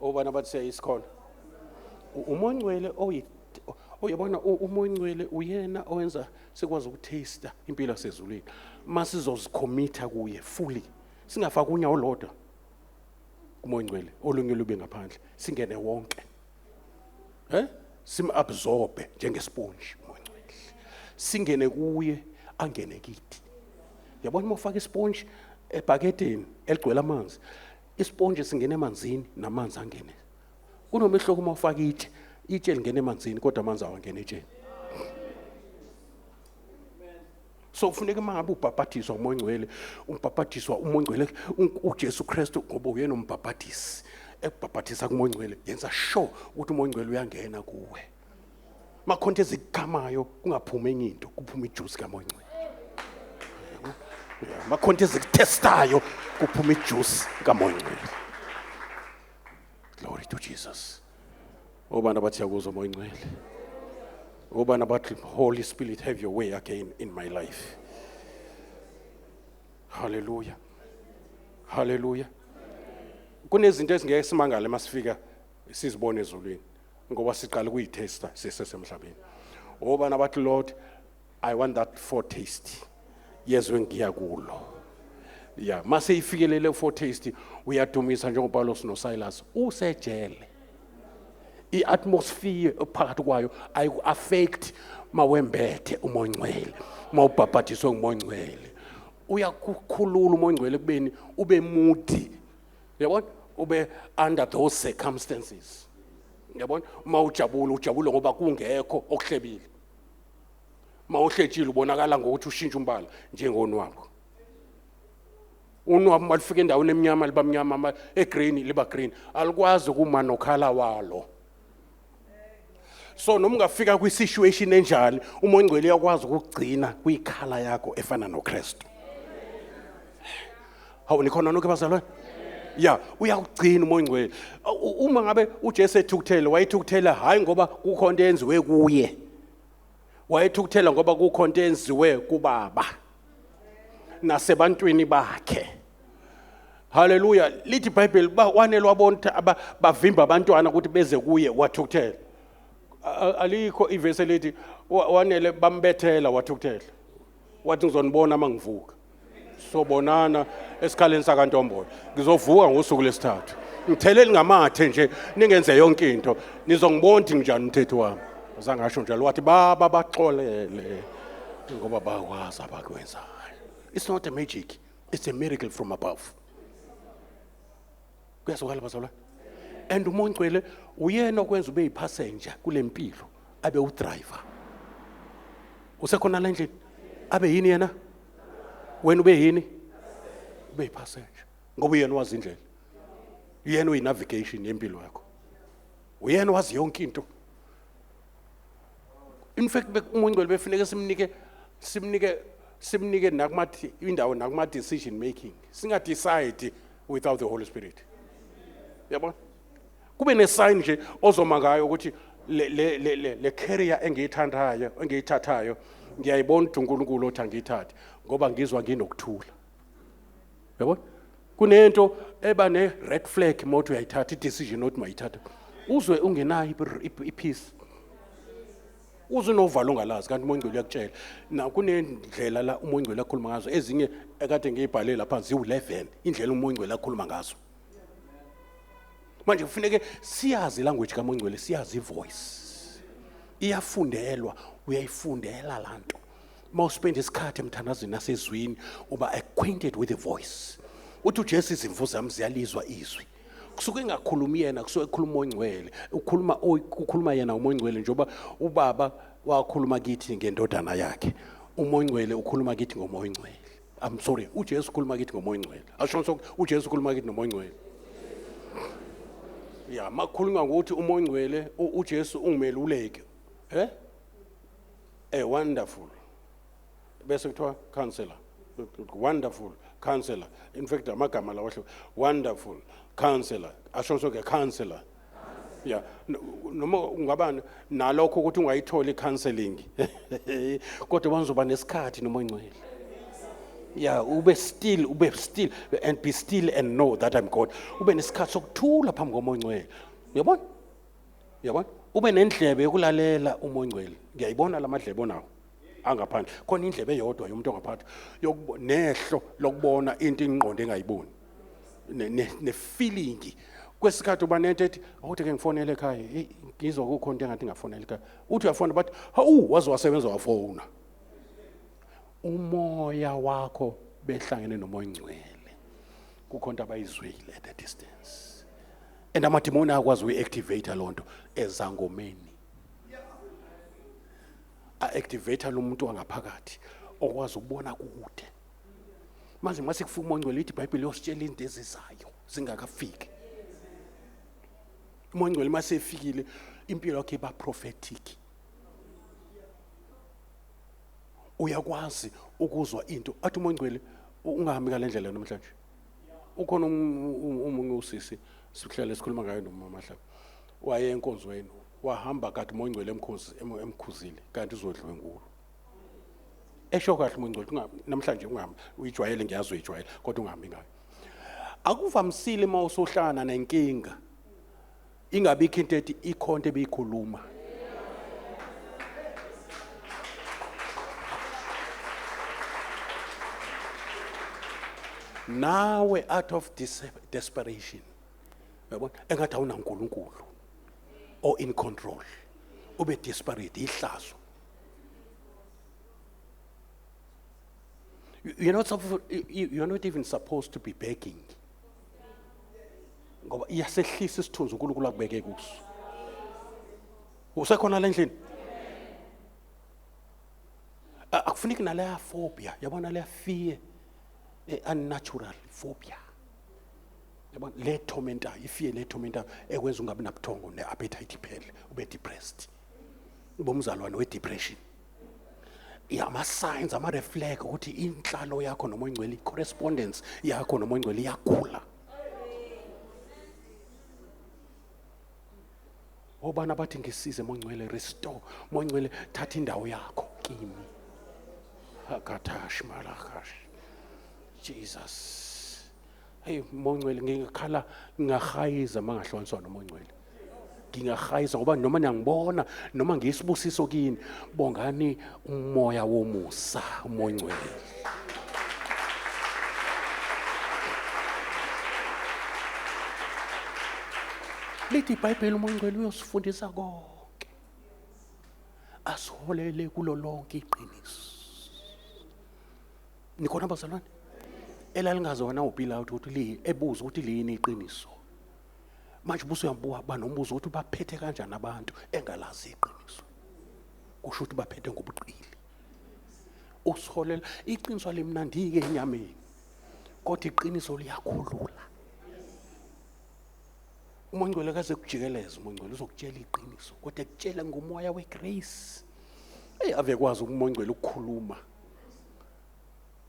Obani abathi siyayisikhona? UMoya Ongcwele oyi uyabona uMoya Ongcwele uyena owenza sikwazi ukutaste impilo yasezulwini. Masizozikhomitha kuye fully. Singafaki unyawo olodwa kuMoya Ongcwele, olunye lube ngaphandle. Singene wonke. Simabsorbe njengesponge uMoya Ongcwele. Singene kuye angene kithi. Yabona uma ufaka isponge ebhakedeni eligcwele amanzi, isponge singena emanzini namanzi angene. Kunomehluko uma ufaka itshe, itshe lingena emanzini kodwa amanzi awangena etsheni. So kufuneka uma ngabe ubhabhadiswa uMoya Ongcwele, ubhabhadiswa uMoya Ongcwele uJesu Kristu ngoba uyena umbhabhadisi. Ekubhabhadisa kuMoya Ongcwele yenza sure ukuthi uMoya Ongcwele uyangena kuwe. Makhonto ezikukhamayo kungaphumi enye into, kuphuma ijuice kaMoya Ongcwele. Makhonto ezikutestayo kuphuma ijuice kaMoya Ongcwele. Glory to Jesus. Obani abathi yakuzwa Moya Ongcwele? Obani abathi Holy Spirit have your way again in my life. Hallelujah. Hallelujah. Kunezinto ezingeke simangale masifika sizibone ezulwini ngoba siqala ukuyitesta sisesemhlabeni. Obani abathi Lord I want that foretaste yezwe ngiya kulo. Yeah, mase ifikelele foretaste uyadumisa njengoPaulos noSilas usejele. I-atmosphere phakathi kwayo ayiku-affect mawembethe uMoya Ongcwele, mawubhabhadiswe nguMoya Ongcwele. Uyakukhulula uMoya Ongcwele ekubeni ube moody. Uyabona? Ube under those circumstances. Uyabona? Uma ujabula, ujabule ngoba kungekho okuhlebile. Mawuhletshile ubonakala ngokuthi ushintshe umbala njengonwabu. Unwabu malufika endaweni emnyama liba mnyama, egreen liba green, alikwazi kuma nokhala walo. So noma ungafika kwi-situation enjani, uMoya oNgcwele uyakwazi ukugcina kwikhala yakho efana noKristu. Hawu, nikhona nonke bazalwane? Ya, uyakugcina uMoya oNgcwele. Uma ngabe uJesu ethukuthele, wayethukuthela hayi ngoba kukho into eyenziwe kuye, wayethukuthela ngoba kukho into eyenziwe kubaba nasebantwini bakhe. Haleluya. Lithi iBhayibheli wanele wabona ukuthi bavimba abantwana ukuthi beze kuye, wathukuthela. Alikho ivesi elithi wanele bambethela wathukuthela, wathi ngizonibona uma ngivuka, sobonana esikhaleni sakaNtombola, ngizovuka ngosuku lesithathu, ngitheleli ngamathe nje ningenze yonke into, nizongibona ukuthi nginjani umthetho wami. Azange asho njalo, wathi baba baxolele ngoba bakwazi abakwenzayo. It's not a magic, it's a miracle from above. Kuyazwakala bazalwane? And uMoya oNgcwele uyena okwenza ube yipassenger kule mpilo, abe udriver. Usekhona la endlini? Abe yini yena? Wena ube yini? Ube yipassenger, ngoba uyena wazi indlela, uyena uyi-navigation yempilo yakho, uyena wazi yonke into. In fact, uMoya oNgcwele befuneka simnike nakuma indawo nakuma decision making. Singa decide without the Holy Spirit. Yabona, kube ne-sign nje ozoma ngayo ukuthi le career engiyithandayo, engiyithathayo, ngiyayibona ukuthi uNkulunkulu othi angiyithathe ngoba ngizwa nginokuthula. Yabona, kunento eba ne red flag mothi uyayithatha i-decision othi mayithatha, uzwe ungenayo i-peace, uze unovalo ongalazi, kanti uMoya oNgcwele uyakutshela. Na kunendlela la uMoya oNgcwele akhuluma ngazo, ezinye ekade ngiyibhale lapha ziwu-11, indlela uMoya oNgcwele akhuluma ngazo. Manje kufuneke siyazi language kaMoya oNgcwele, siyazi ivoice, iyafundelwa, uyayifundela lanto. Uma uspend isikhathi emthandazweni nasezwini, uba acquainted with the voice. Uthi uJesu, izimvu zami ziyalizwa izwi. Kusuke engakhulumi yena, kusuke ekhuluma ongcwele, ukhuluma yena uMoya oNgcwele, njengoba ubaba wakhuluma kithi ngendodana yakhe, uMoya oNgcwele ukhuluma kithi ngoMoya oNgcwele. I'm sorry, uJesu ukhuluma kithi ngoMoya oNgcwele. Asho sonke, uJesu ukhuluma kithi noMoya oNgcwele. Ya, makukhulunywa ngokuthi uMoya oNgcwele, uJesu ungumeluleki, wonderful, bese kuthiwa counselor, wonderful counselor. In fact, amagama lawa ahluke, wonderful counselor, asho sonke, counselor. Ya, noma ungaba nalokho ukuthi ungayitholi i-counseling, kodwa bazoba nesikhathi noMoya oNgcwele. Ya, ube still, ube still and be still and know that I'm God. Ube nesikhathi sokuthula phambi koMoya oNgcwele. Uyabona, uyabona, ube nendlebe yokulalela uMoya oNgcwele. Ngiyayibona la madlebe onawo angaphandle khona, indlebe eyodwa yomuntu ongaphandle nehlo lokubona into ingqondo engayiboni, ne-feeling kwesikhathi uba nento ethi awuthi ke ngifonele ekhaya. Hey, ngizwa kukho into engathi ngafonela ekhaya. Uthi uyafona, bathi hawu, waze wasebenza wafona. Umoya wakho behlangene noMoya oNgcwele, kukho into abayizwile at a distance, and amadimoni ayakwazi ukuyi-activate loo nto ezangomeni, a-activate lo muntu wangaphakathi okwazi ukubona kude. Manje mase kufika uMoya oNgcwele, ithi iBhayibheli yositshela into ezizayo zingakafiki. UMoya oNgcwele mase efikile, impilo yakho iba prophetic, uyakwazi ukuzwa into athi uMoya oNgcwele ungahambi ngale ndlela namhlanje. Ukhona omunye usisi sihlale sikhuluma ngayo nomama Mahlaba, waye enkonzweni, wahamba kade uMoya oNgcwele emkhuzile, kanti uzodlwengulwa. Esho kahle uMoya oNgcwele, namhlanje ungahambi, uyijwayele, ngiyazi uyijwayele, kodwa ungahambi ngayo. Akuvamisile uma usuhlangana nenkinga ingabikho into ethi ikhonto ebiyikhuluma. Nawe out of desperation, uyabona engathi awunaNkulunkulu or in control, ube desperate, ihlazo. You're not even supposed to be begging, ngoba iyasehlisa isithunzi uNkulunkulu akubeke kuso. Usekhona la endlini? Akufuneki naleya phobia, yabona leya fear, unnatural phobia. Yabona le tormentayo, ifear le tormentayo ekwenza ungabi nabuthongo ne-appetite iphele, ube depressed. Ube umzalwane we-depression. Ama-signs, ama-red flag ukuthi inhlalo yakho noMoya oNgcwele, i-correspondence yakho noMoya oNgcwele iyakhula. Obani abathi ngisize Moya oNgcwele, restore Moya oNgcwele, thatha indawo yakho kimi. Akathash malakash. Jesus. Hey Moya oNgcwele, ngingakhala, ngingahayiza mangahlukaniswa noMoya oNgcwele. Ngingahayiza ngoba noma niyangibona noma ngiyisibusiso kini, bongani umoya womusa, uMoya oNgcwele. Lithi iBhayibheli uMoya oNgcwele uyosifundisa konke, asiholele kulo lonke iqiniso. Nikhona bazalwane? Elalingazi wena uPilato ukuthi li ebuza ukuthi liyini iqiniso. Manje ubuso uyabuka banombuzo ukuthi baphethe kanjani abantu engalazi iqiniso. Kusho ukuthi baphethe ngobuqili. Usiholela iqiniso limnandi-ke enyameni, kodwa iqiniso liyakhulula. Umoya oNgcwele kaze kujikeleze, uMoya oNgcwele uzokutshela iqiniso, kodwa ekutshela ngomoya wegrace. Hey, ave kwazi uMoya oNgcwele ukukhuluma.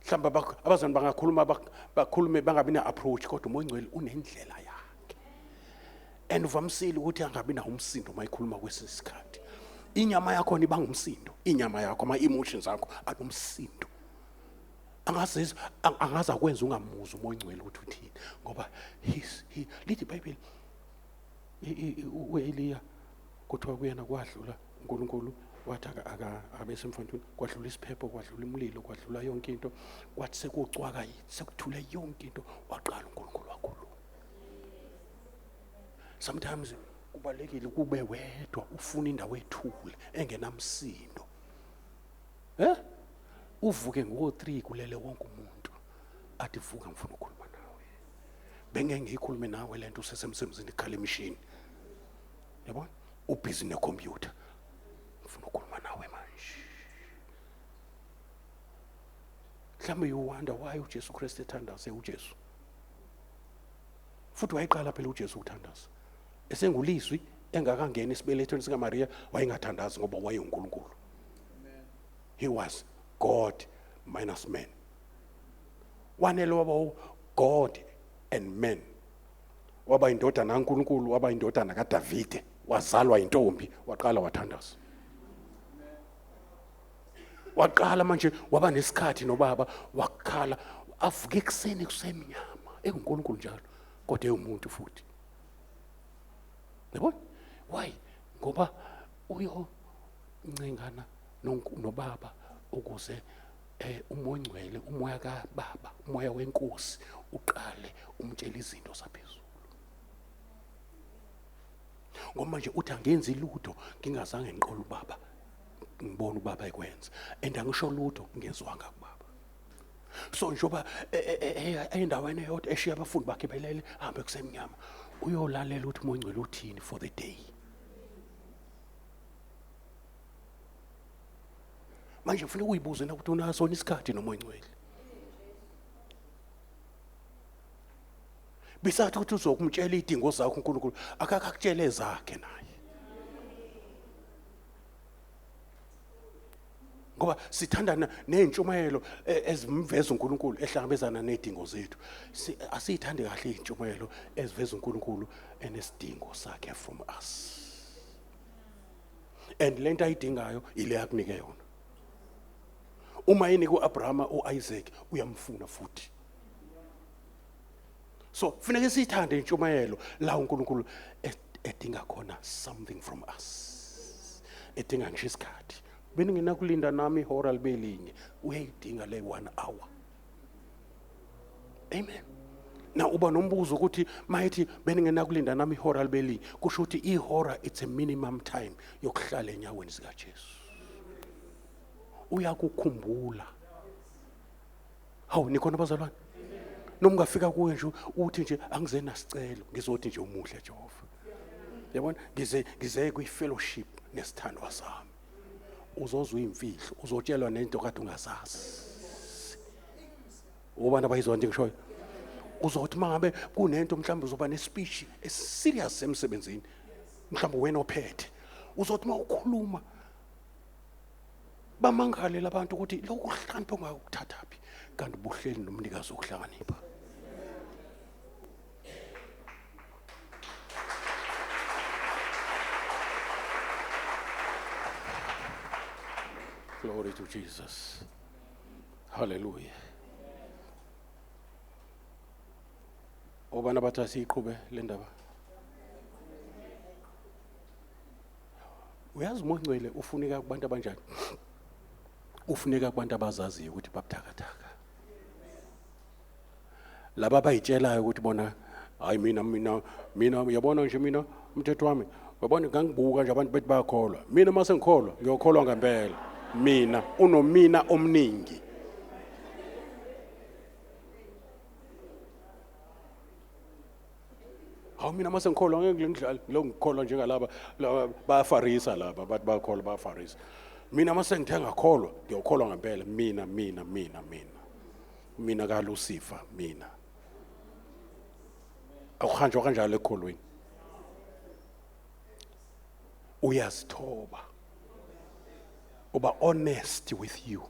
Mhlawumbe abazali bangakhuluma, bakhulume bangabi na-approach, kodwa uMoya oNgcwele unendlela yakhe. And uvamisile ukuthi angabi nawo umsindo uma ekhuluma kwesinye isikhathi. Inyama yakho iba ngumsindo, inyama yakho, ama-emotions akho anomsindo. Angaze akwenze ungamuzwa uMoya oNgcwele ukuthi uthini, ngoba lithi iBhayibheli, u-Eliya kuthiwa kuyena kwadlula uNkulunkulu wathi akabe semfantwini, kwadlula isiphepho, kwadlula umlilo, kwadlula yonke into, kwathi sekucwaka, sekuthule yonke into, waqala uNkulunkulu wakhuluma. Sometimes kubalekile kube wedwa, ufuna indawo ethule engenamsindo. Uvuke ngo-3 kulele wonke umuntu, athi vuka ngifuna ukukhuluma nawe. Bengeke ngiyikhulume nawe lento usesemsebenzini ikhala emishini. Yabona? Ubhizi necomputer. Ngifuna ukukhuluma nawe manje. Mhlawumbe you wonder why uJesu Kristu ethandaze uJesu. Futhi wayeqala phela uJesu ukuthandaza. Esengulizwi engakangeni esibelethweni sikaMaria wayengathandazi ngoba wayenguNkulunkulu. He was God minus man. Wanele waba God and man. Waba indodana kaNkulunkulu, waba indodana kaDavide, wazalwa intombi, waqala wathandaza. Waqala manje waba nesikhathi nobaba, wakhala avuke ekuseni kusemnyama, enguNkulunkulu njalo kodwa ewumuntu futhi. Yabona? Why? Ngoba uyoncengana nobaba ukuze uMoya oNgcwele, umoya kaBaba, umoya wenkosi uqale umtshela izinto zaphezulu. Ngoba manje uthi angenzi lutho ngingazange ngiqole ubaba, ngibone ubaba ekwenza, and angisho lutho ngezwanga kubaba. So njengoba endaweni eyodwa eshiya abafundi bakhe belele, ahambe kusemnyama, uyolalela ukuthi uMoya oNgcwele uthini for the day. Manje kufuneka uyibuze na ukuthi unaso isikhathi noMoya oNgcwele. Bisathi ukuthi uzokumtshela idingo zakho uNkulunkulu, akakakutshele zakhe naye. Ngoba sithandana nezintshumayelo ezimveza uNkulunkulu ehlangabezana nezidingo zethu. Asiyithandi kahle izintshumayelo eziveza uNkulunkulu enesidingo sakhe from us. And lento ayidingayo ile akunike yona. Uma yini kuAbraham uIsaac uyamfuna futhi. So kufuneka siyithande intshumayelo la uNkulunkulu edinga khona something from us. Edinga ngisho isikhathi. Bengingenakulinda nami ihora libe linye. Uyayidinga le 1 hour. Amen. Na uba nombuzo ukuthi mayithi bengingenakulinda nami ihora libe linye, kusho ukuthi ihora it's a minimum time yokuhlala enyaweni zikaJesu. Uyakukhumbula. Hawu nikhona bazalwane? Noma ungafika kuye nje uthi nje angize nasicelo, ngizothi nje umuhle Jehova. Yabona ngize kwi fellowship nesithandwa sami. Uzozwa imfihlo, uzotshelwa nento kade ungazazi. Ubani abayizwa nje ngishoyo? Uzothi mangabe kunento mhlawumbe uzoba nespeech eserious emsebenzini, mhlawumbe wena ophethe, uzothi mawukhuluma bamangale labantu ukuthi lokhu kuhlakanipha ongakuthathaphi, kanti ubuhleli nomnikazi wokuhlakanipha. Glory to Jesus. Hallelujah. Obana bathi asiyiqhube le ndaba. Uyazi uMoya oNgcwele ufuneka kubantu abanjani? Ufuneka kubantu abazaziyo ukuthi babuthakathaka. Laba abayitshelayo ukuthi bona hayi mina mina mina uyabona nje mina umthetho wami, uyabona ngangibuka nje abantu bethi bayakholwa, mina mase ngikholwa ngiyokholwa ngempela, mina unomina omningi. Hawu mina mase ngikholwa ngeke ngidlale lo ngikholwa njengalaba laba bayafarisa laba bathi bayakholwa bayafarisa, mina mase ngithe ngakholwa ngiyokholwa ngempela, mina mina mina mina mina kaLucifer mina. Akuhanjwa kanjalo ekukholweni. Uyazithoba, uba honest with you.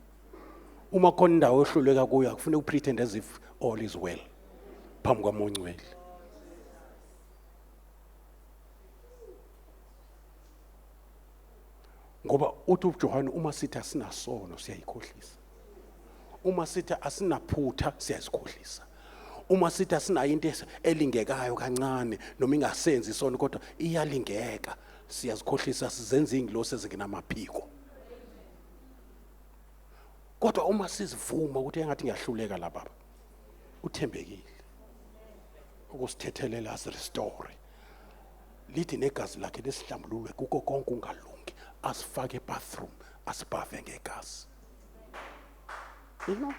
Uma khona indawo ohluleka kuyo akufuneka upretend as if all is well phambi kwaMoya oNgcwele. Ngoba uthi uJohane uma sithi asinasono siyayikhohlisa, uma sithi asinaphutha siyazikhohlisa, uma sithi asinayo into elingekayo kancane noma ingasenzi isono kodwa iyalingeka siyazikhohlisa, sizenza ingilosi ezingenamaphiko. Kodwa uma sizivuma ukuthi engathi ngiyahluleka la baba, uthembekile ukusithethelela asirestore, lithi negazi lakhe lisihlambululwe kuko konke ungalungi, asifake ebathroom asibhave ngegazi. You know?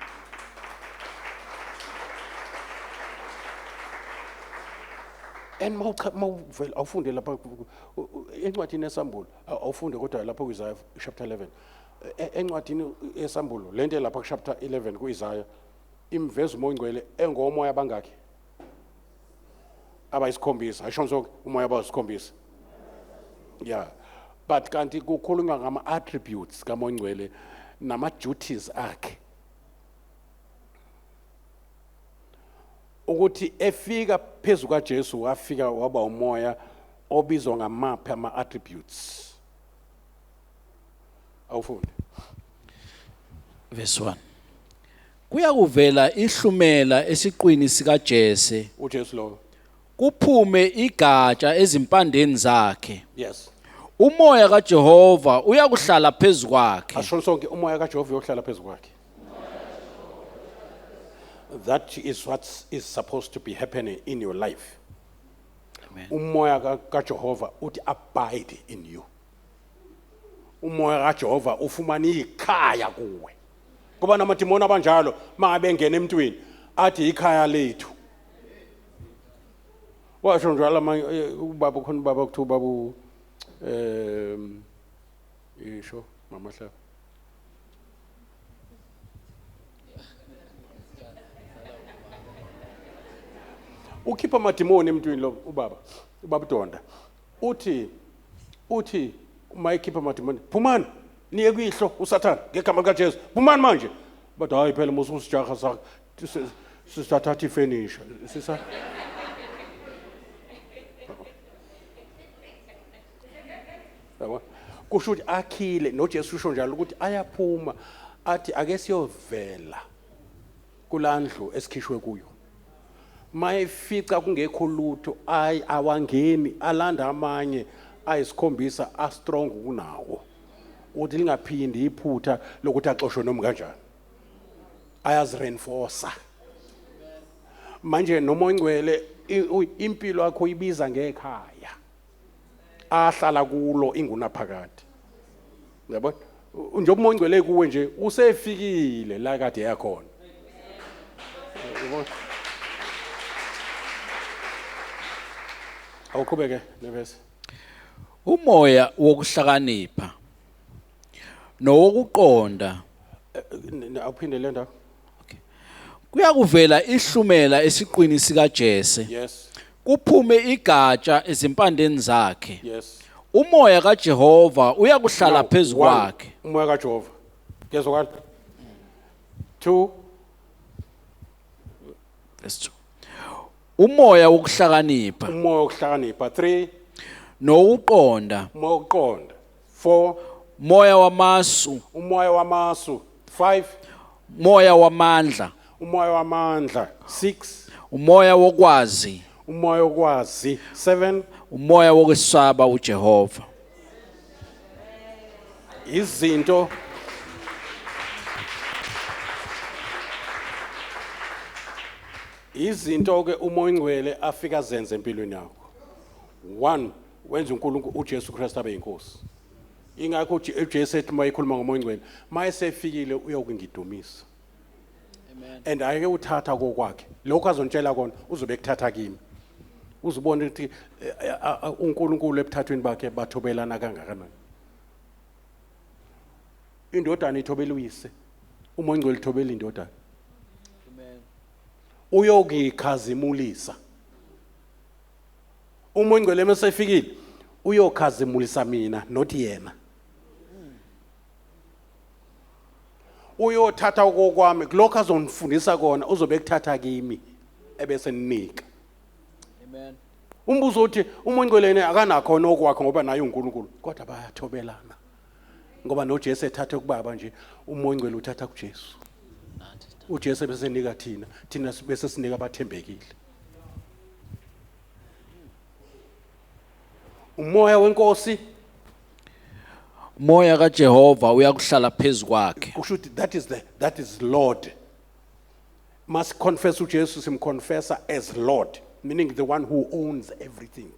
And mawuvela awufunde lapha encwadini yeSambulo, awufunde kodwa lapho kuIsaiah chapter 11. Encwadini yeSambulo lento lapha ku chapter 11 kuIsaiah imveza uMoya oNgcwele engomoya bangakhi? Abayisikhombisa. Ayisho sonke umoya abayisikhombisa. Yeah. But kanti kukhulunywa ngama attributes kaMoya oNgcwele nama duties akhe. Ukuthi efika phezu kaJesu wafika waba umoya obizwa ngamaphi ama attributes. Awufunde. Verse 1. Kuyakuvela ihlumela esiqwini sikaJese, uJesu lo. Kuphume igatsha ezimpandeni zakhe. Yes. Umoya kaJehova uyakuhlala phezu kwakhe. Asho sonke umoya kaJehova uyohlala phezu kwakhe. That is what is supposed to be happening in your life. Amen. Umoya kaJehova uthi abide in you. Umoya kaJehova ufumana ikhaya kuwe. Kuba namadimoni abanjalo mangabe engena emntwini athi ikhaya lethu. Washo njalo amanye ubaba khona ubaba kuthiwa ubaba isho mama Hlaba. Ukhipha amadimoni emntwini lo ubaba, ubaba uDonda. Uthi uma ekhipha amadimoni, phumani niye kuyihlo uSathane ngegama likaJesu, phumani manje. Bathi hayi phela musu usijaha sakhe sisathatha ifenisha sisa. Yabo? Kusho ukuthi akhile noJesu usho njalo ukuthi ayaphuma athi ake siyovela kulandlu esikhishwe kuyo. Mayefica kungekho lutho ay awangeni alanda amanye ayisikhombisa a strong kunawo ukuthi lingaphindi iphutha lokuthi axoshwe noma kanjani. Ayazi-reinforce manje noma ongcwele impilo yakho ibiza ngekhaya ahlala kulo ingunaphakade. Uyabona njengoba uMoya oNgcwele kuwe nje usefikile la kade yakhona. Uyabona? Awuqhubeke nevesi. Umoya wokuhlakanipha Nowokuqonda. Awuphinde le ndawo. Kuyakuvela ihlumela esiqwini sikaJese. Yes. Kuphume igatsha ezimpandeni zakhe. Yes. Umoya kaJehova uyakuhlala Now, phezu one, kwakhe. Umoya kaJehova. Kuyezwakala? 2. Verse 2. Umoya wokuhlakanipha. Umoya wokuhlakanipha. 3. Nokuqonda. Umoya wokuqonda. 4. Moya wamasu. Umoya wamasu. 5. Moya wamandla. Umoya wamandla. 6. Umoya wokwazi. Umoya wokwazi. 7. Umoya wokwesaba uJehova. Izinto izinto ke umoya ongcwele afika zenze empilweni yakho. 1, wenza uNkulunkulu uJesu Kristu abe yinkosi. Ingakho uJesu ethi uma ekhuluma ngomoya ongcwele, mayesefikile uyokungidumisa. Amen. And ake uthatha kokwakhe. Lokho azontshela kona uzobe kuthatha kimi. Uzubona ukuthi uNkulunkulu ebuthathweni bakhe bathobelana kangakanani. Indodana ithobela uyise. Umoya ongcwele uthobela indodana. Amen. Uyokuyikhazimulisa. Umoya ongcwele mesefikile uyokhazimulisa mina, not yena. Uyothatha okokwami, kulokho azonifundisa kona uzobe kuthatha kimi ebese ninika. Amen. Umbuzo uthi umoya ongcwele yena akanakho nokwakhe ngoba naye uNkulunkulu, kodwa bayathobelana. Ngoba noJesu ethathe kubaba nje, umoya ongcwele uthatha kuJesu. uJesu bese nika thina, thina bese sinika abathembekile. Umoya wenkosi, Umoya kaJehova uyakuhlala phezu kwakhe. Kusho ukuthi that is Lord. Must confess uJesu, simconfessa as Lord, meaning the one who owns everything.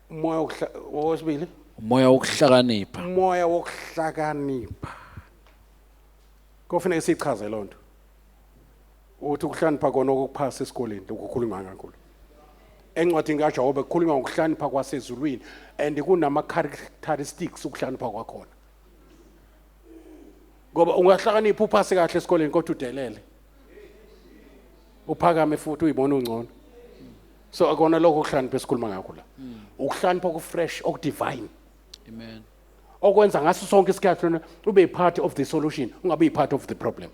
Umoya wesibili, Umoya wokuhlakanipha. Umoya wokuhlakanipha. Kufanele sichaze lonto. Uthi ukuhlakanipha kona okuphasa esikoleni lokukhuluma ngakho. Encwadini kaJobe kukhulunywa ngokuhlakanipha kwasezulwini and kunama characteristics ukuhlakanipha kwakhona. Ngoba ungahlakanipha uphase kahle esikoleni kodwa udelele. Uphakame futhi uyibona ungcono. So akona lokho ukuhlakanipha esikhuluma ngakho la. Ukuhlakanipha oku fresh, oku divine. Amen. Okwenza ngaso sonke isikhathi lona ube part of the solution, ungabi part of the problem.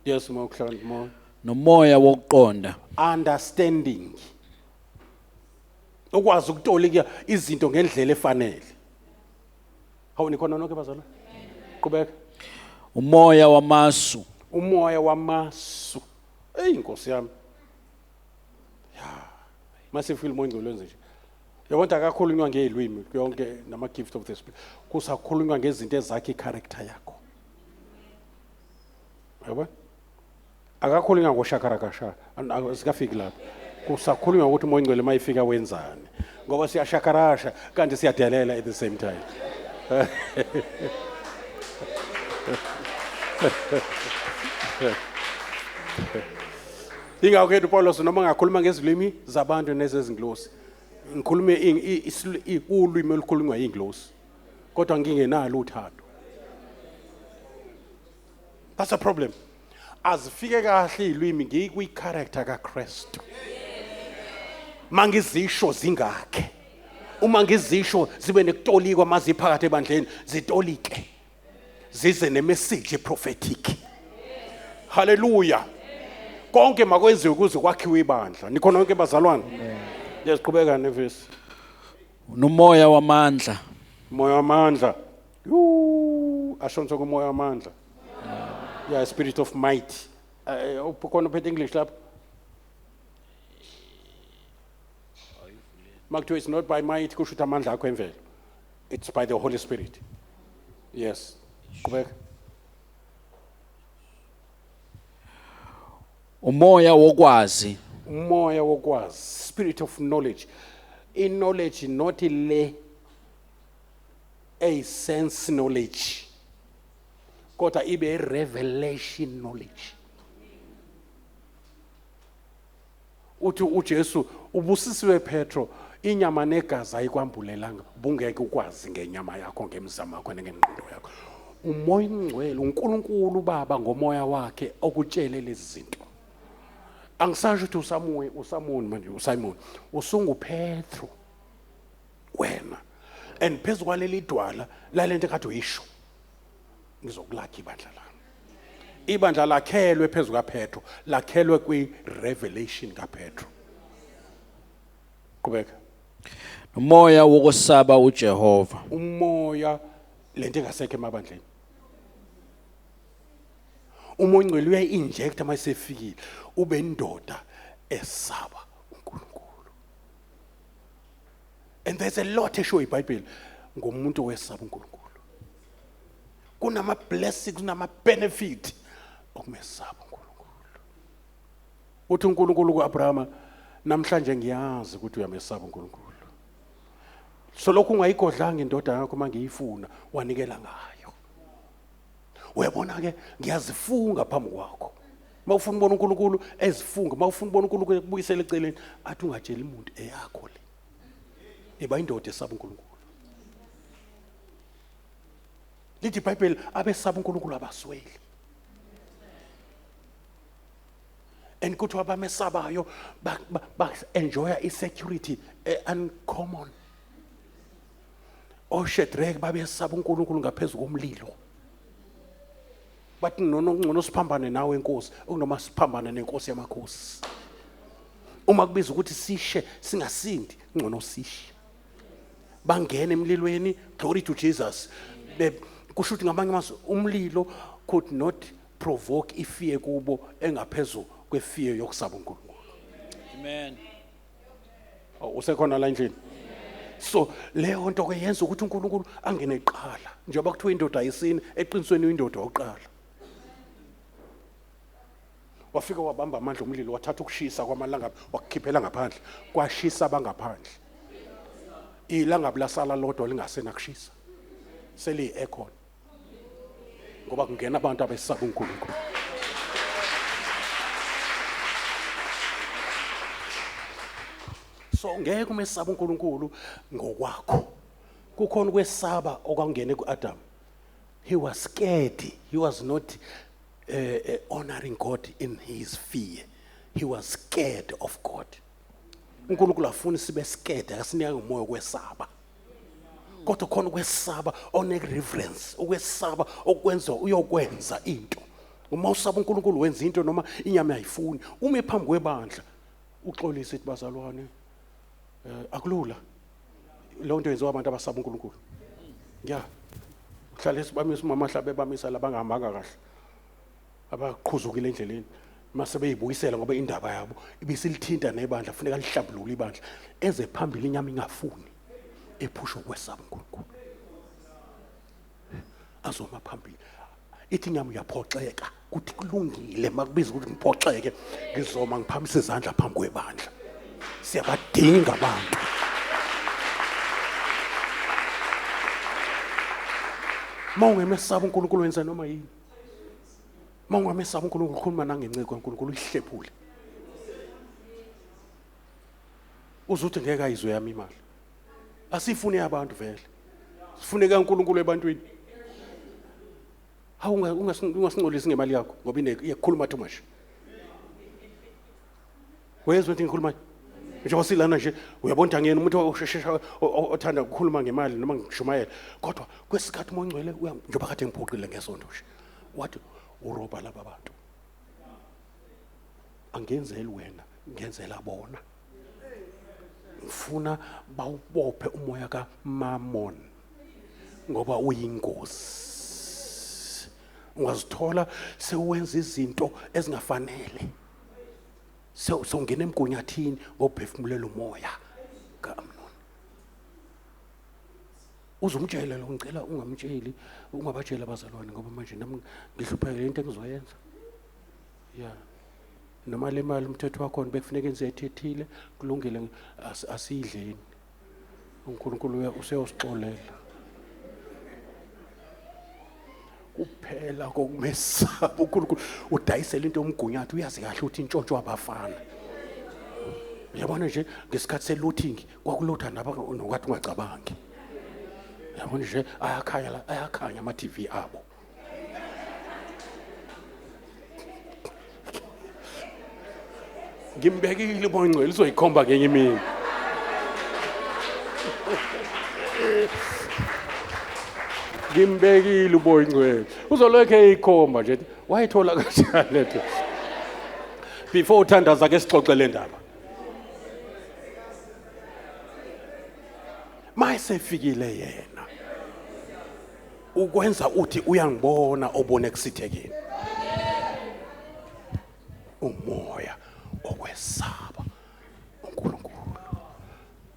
Yes, more ukuhlakanipha, more. Nomoya wokuqonda. Understanding. Ukwazi ukutolika izinto ngendlela efanele. Hawu, nikhona nonke bazalwane? Qhubeka. Umoya wamasu. Umoya wamasu. Ey Nkosi yami. Ya. Masifile umoya ongcwele wenze nje. Yabona akakhulunywa ngezilwimi yonke nama gift of the spirit. Kusakhulunywa ngezinto ezakhe icharacter yakho. Yabona? Akakhulunywa ngoshakarakasha, sikafiki lapho. Kusakhulunywa ukuthi umoya ongcwele mayifika wenzani. Ngoba siyashakarasha kanti siyadelela at the same time. Ingakho ke uPaulos noma ngakhuluma ngezilimi zabantu nezezingilosi, ngikhulume ulwimi olukhulunywa yingilosi, kodwa ngingenalo uthando. That's a problem. Azifike kahle izilimi ngikwi character kaKristu. Mangizisho zingakhe. Uma ngizisho zibe nekutolikwa maziphakathi ebandleni, zitolike. Zize nemessage prophetic. Hallelujah. Konke makwenziwe ukuze kwakhiwe ibandla. Nikhona nonke bazalwane? Yesiqhubeka nevesi. Nomoya wamandla. Umoya wamandla. Yuu, ashonso kumoya wamandla. Yeah, spirit of might. Ukhona uphethe English lapho? Makuthiwa it's not by might, kusho ukuthi amandla akho emvelo. It's by the Holy Spirit. Yes. Qhubeka. Umoya wokwazi. Umoya wokwazi, spirit of knowledge. In knowledge not le a sense knowledge. Kodwa ibe revelation knowledge. Uthi uJesu ubusisiwe Petro, Inyama negazi ayikwambulelanga, bungeke ukwazi ngenyama yakho, ngemizamo yakho nengengqondo yakho. Umoya ongcwele, uNkulunkulu uBaba ngomoya wakhe okutshele lezi zinto. Angisasho ukuthi uSamuel, uSamoni manje uSimon, usunguPetro wena. And phezu kwaleli dwala lalento ekade uyisho, ngizokulakha ibandla lami. Ibandla lakhelwe phezu kaPetro, lakhelwe kwi-revelation kaPetro. Qhubeka. Umoya wokwesaba uJehova. Umoya lento engasekho emabandleni. Umoya ongcwele uyayi-injecta uma esefikile, ube indoda esaba uNkulunkulu. And there's a lot esho iBhayibheli ngomuntu owesaba uNkulunkulu. Kunama blessings, kunama benefit okumesaba uNkulunkulu. Uthi uNkulunkulu kuAbrahama, namhlanje ngiyazi ukuthi uyamesaba uNkulunkulu. So lokhu ungayigodlanga indodana yakho mangiyifuna, wanikela ngayo. Uyabona ke, ngiyazifunga phambi kwakho. Mawufuna ubona uNkulunkulu ezifunga, mawufuna ubona uNkulunkulu ekubuyisela eceleni, athi ungatsheli umuntu eyakho le. Iba indoda esaba uNkulunkulu. Lithi iBhayibheli abesaba uNkulunkulu abasweli. And kuthiwa abamesabayo ba enjoya i-security uncommon. OShadrach babesaba uNkulunkulu ngaphezulu komlilo. Bathi nono ngcono siphambane nawe Nkosi, okunoma siphambane nenkosi yamakhosi. Uma kubiza ukuthi sishe singasindi, ngcono sishe. Bangena emlilweni, glory to Jesus. Kusho ukuthi ngamanye amazwi umlilo could not provoke ifear kubo engaphezulu kwefear yokusaba uNkulunkulu. Amen. Oh, usekhona la endlini? So leyo nto ke yenza ukuthi uNkulunkulu angene eqala. Njengoba kuthiwa indoda ayisini, eqinisweni indoda yokuqala. Wafika wabamba amandla omlilo, wathatha ukushisa kwamalangabi wakukhiphela ngaphandle, kwashisa abangaphandle. Ilangabi lasala lodwa lingasenakushisa, seliyi-aircon, ngoba kungena abantu abesaba uNkulunkulu. So ngeke umesaba uNkulunkulu ngokwakho. Kukhona ukwesaba okwangena kuAdam. He was scared. He was not honoring God in his fear. He was scared of God. uNkulunkulu afuni sibe scared, akasinika umoya wokwesaba. Kodwa khona ukwesaba one reverence, ukwesaba okwenza uyokwenza into. Uma usaba uNkulunkulu wenza into noma inyama ayifuni. Ume phambi kwebandla uxolise ithi bazalwane, akulula. Leyo nto yenziwa abantu abasaba uNkulunkulu. Yeah. Uhlale sibamisa umama hlabe bamisa labangahambanga kahle, abaqhuzukile endleleni, mase beyibuyisela ngoba indaba yabo ibisilithinta nebandla, funeka lihlambulule ibandla. Eze phambili inyama ingafuni, ephusha ukwesaba uNkulunkulu. Azoma phambili. Ithi inyama uyaphoxeka, kuthi kulungile makubiza ukuthi ngiphoxeke, ngizoma ngiphakamisa izandla phambi kwebandla. Siyabadinga abantu. Mawungemesaba uNkulunkulu wenza noma yini. Mawungamesaba uNkulunkulu ukhuluma nangenceko kaNkulunkulu uyihlephule. Uzuthi ngeke ayizwe yami imali. Asifune abantu vele. Sifune kaNkulunkulu ebantwini. Hawu ungasingcolisi ngemali yakho ngoba iyakhuluma too much. Uyezwa ukuthi ngikhuluma njengoba silana nje, uyabona ukuthi angiyena umuntu osheshesha othanda ukukhuluma ngemali noma ngishumayela, kodwa kwesikhathi uMoya oNgcwele njengoba kade ngiphoqile ngesonto nje, wathi uroba laba bantu, angenzeli wena, ngenzela bona. Ngifuna bawubophe umoya kaMammon ngoba uyingozi. Ungazithola sewenza izinto ezingafanele, sewungena emgunyathini ngokuphefumulela umoya kaAmnon. Uzumtshela lo, ngicela ungamtsheli, ungabatsheli abazalwane ngoba manje nami ngihluphekile into engizoyenza. Yeah. Noma le mali umthetho wakhona bekufuneka enze ethethile, kulungile, asiyidleni. uNkulunkulu useyosixolela. Kuphela kokumesaba uNkulunkulu, udayisela into yomgunyathi, uyazi kahle ukuthi intshontsho abafana. Uyabona nje ngesikhathi se-looting kwakulotha nokwathi ungacabangi. Uyabona nje ayakhanya la, ayakhanya ama-TV abo. Ngimbekile uMoya oNgcwele uzoyikhomba ngenye imini. Ngimbekile uMoya oNgcwele. Uzolokhu eyikhomba nje wayithola kanjani lento. Before uthandaza ke sixoxe le ndaba. Mayesefikile yena ukwenza uthi uyangibona obona ekusithekeni. Umoya okwesaba uNkulunkulu.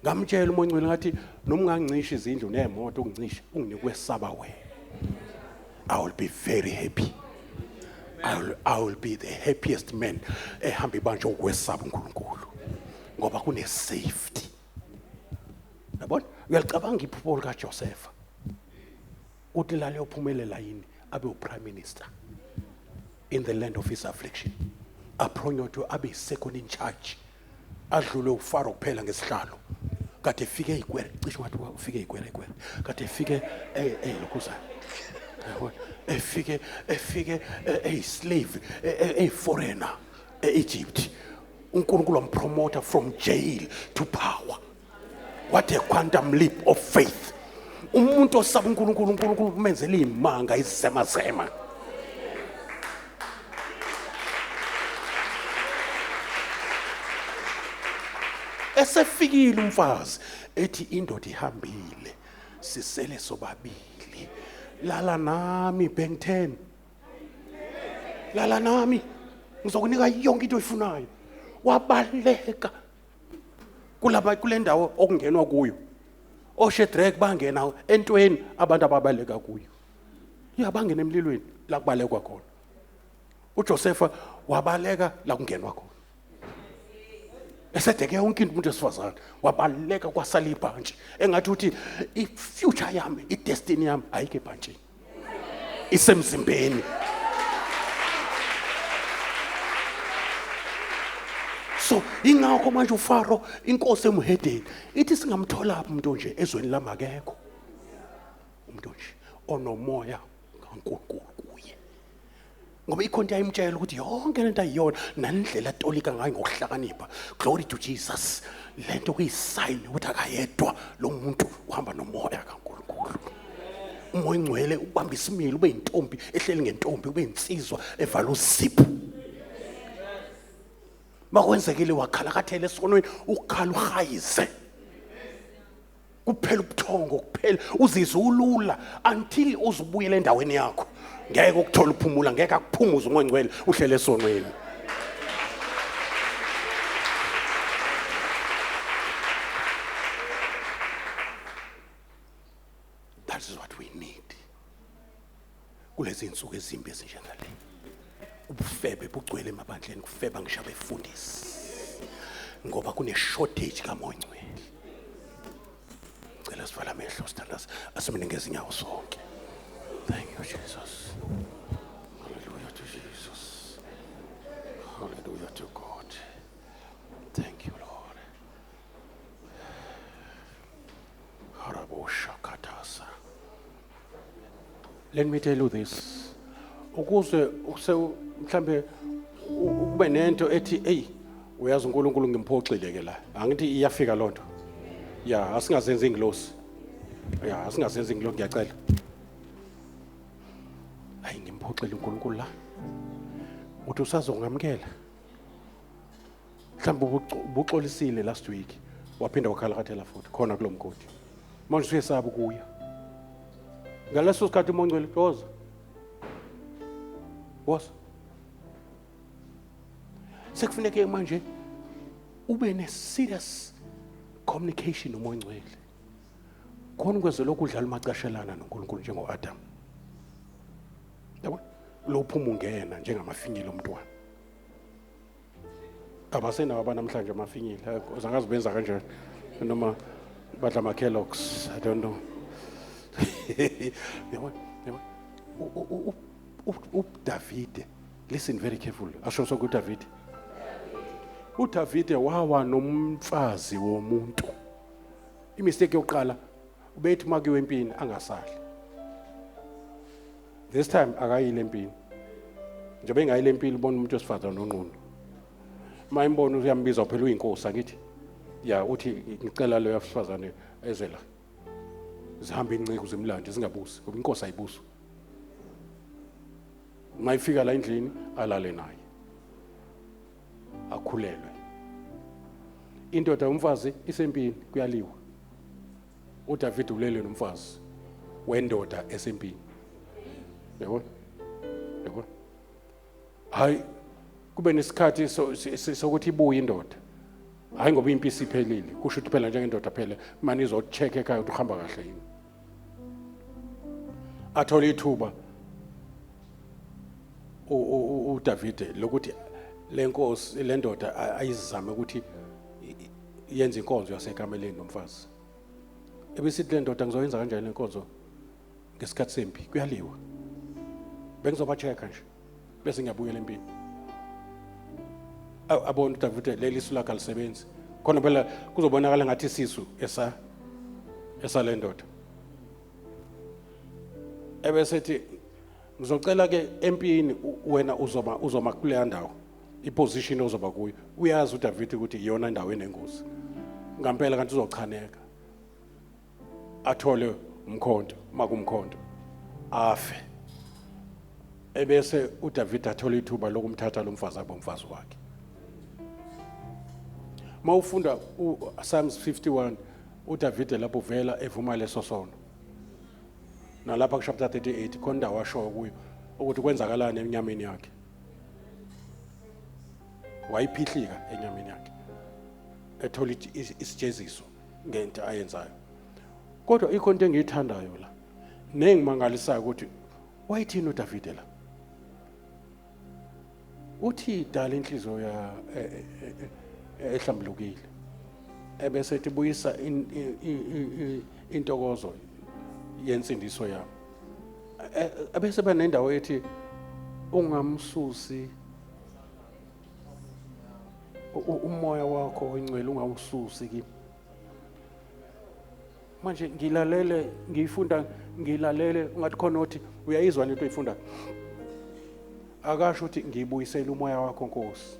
Ngamtshela uMoya oNgcwele ngathi noma ungangicisha izindlu nemoto ungicishe unginikwesaba wena. I will be very happy. I will be the happiest man ehamba ibanjwe ukwesaba uNkulunkulu. Ngoba kune safety. Yabona? Uyalicabanga iphupho likaJoseph. Uthi la liyophumelela yini abe uprime minister in the land of his affliction. Apronyotwe abe second in charge. Adlule uFaro kuphela ngesihlalo. Kade efike eyikwere, cishe wathi ufike eyikwere eyikwere. Kade efike lokhuza. Yabona? Efike efike eyislave, eyiforeigner eEgypt. uNkulunkulu wampromota from jail to power. What a quantum leap of faith. Umuntu osaba uNkulunkulu, uNkulunkulu umenzela izimanga izemazema. Esefikile umfazi ethi indoda ihambile, sisele sobabili. Lala nami Ben 10. Lala nami ngizokunika yonke into oyifunayo. Wabaleka kulaba kule ndawo okungenwa kuyo. OShedrack bangena entweni abantu ababaleka kuyo. Ya bangena emlilweni la kubalekwa khona. uJosepha wabaleka la kungenwa khona. Esedeke yonke into umuntu wesifazane wabaleka kwasala ibhantshi engathi uthi i-future yami, i-destiny yami ayikho ebhantshini, isemzimbeni. So ingakho manje uFaro inkosi emhedeni ithi singamthola umuntu nje ezweni lamakekho umuntu nje onomoya kaNkulunkulu kuye, ngoba ikhonto yayimtshela ukuthi yonke lento ayiyona nandlela atolika ngayo ngokuhlakanipha. Glory to Jesus. Lento kuyisign ukuthi akayedwa lo muntu, uhamba nomoya kaNkulunkulu. Umoya ongcwele ubamba isimilo, ube intombi ehleli ngentombi, ube insizwa evala uziphu. Makwenzekile wakhalakathela esonweni, ukhala uhayize. Kuphela ubuthongo, kuphela uzizwe ulula until uzubuyele endaweni yakho. Ngeke ukuthola uphumula, ngeke akuphumuze uMoya oNgcwele uhlele esonweni. That is what we need. Kulezi insuku ezimbi ezinjengale. Ubufebe bugcwele emabandleni, kufeba ngisho abefundisi. Ngoba kune shortage kaMoya oNgcwele. Ngicela sivale amehlo sithandaze, asimene ngezinyawo sonke. Thank you Jesus. Hallelujah to Jesus. Hallelujah to God. Thank you Lord. Harabosha katasa. Let me tell you this. Ukuze use mhlambe ube nento ethi hey uyazi uNkulunkulu ngimphoxile ke la. Angithi iyafika lonto. Ya asingazenzi ingilosi. Ya asingazenzi ingilosi ngiyacela. Hayi ngimphoxile uNkulunkulu la. Uthi usazongamkela. Mhlawumbe ubuxolisile last week waphinda wakhalakathela futhi khona kulomgodi. Manje usuyesaba ukuya. Ngaleso sikhathi uMoya oNgcwele woza. Woza. Sekufuneke manje ube ne serious communication noMoya oNgcwele. Khona ukwenza lokhu udlala umacashelana noNkulunkulu njengoAdam. Yabo? Lo phuma ungena njengamafinyila omntwana. Abasenawo abanamhlanje amafinyila, zangazi benza kanjani noma badla ama Kellogg's, I don't know. Yabo, yabo. uDavide, listen very careful. Asho sonke uDavide. uDavide wawa nomfazi womuntu. Imistake yokuqala ubethi makuyiwe empini angasali. This time akayile empini. Njengoba engayile empini ubona umuntu wesifazane nonqunu. Uma imbona uyambiza phela uyinkosi angithi. Ya uthi ngicela lo wesifazane eze la. Zihamba inceku zimlande zingabusi ngoba inkosi ayibusi. Uma ifika la endlini alale naye. Akhulelwe. Indoda yomfazi isempini kuyaliwa. uDavid ulele nomfazi wendoda esempini. Yabona? Yabona? Hayi kube nesikhathi sokuthi ibuye indoda. Hayi ngoba impi isiphelile, kusho ukuthi phela njengendoda phela manje izocheck ekhaya ukuthi uhamba kahle yini. Athole ithuba uDavide lokuthi lenkosi lendoda ayizame ukuthi yenze inkonzo yasekameleni nomfazi. Ebisithi le ndoda ngizoyenza kanjani lenkonzo ngesikhathi sempi kuyaliwa. Bengizoba-check-a nje bese ngiyabuyela empini. Abona uDavide leli su lakhe alisebenzi. Khona phela kuzobonakala ngathi isisu esa esale ndoda. Ebesethi ngizocela ke empini wena uzoba uzoma kuleya ndawo iposition ozoba kuyo. Uyazi uDavide ukuthi iyona indawo enengozi. Ngampela kanti uzochaneka. Athole umkhonto makumkhonto afe. Ebese uDavid athola ithuba lokumthatha lo mfazi abe umfazi wakhe. Mawufunda uPsalms 51 uDavid lapho uvela evuma leso sono. Nalapha ku chapter 38 khona indawo ashoyo kuyo ukuthi kwenzakalani enyameni yakhe. Wayiphihlika enyameni yakhe. Ethola isijeziso ngento ayenzayo. Kodwa ikho into engiyithandayo la. Nengimangalisayo ukuthi wayithini uDavide la? Uthi dala inhliziyo ya ehlambulukile. Ebese ethi buyisa intokozo yensindiso yami. Ebese benendawo ethi ungamsusi umoya wakho oyingcwele ungawususi kimi. Manje ngilalele ngiyifunda ngilalele ungathi khona othi uyayizwa lento oyifundayo. Akasho ukuthi ngibuyisele umoya wakho Nkosi.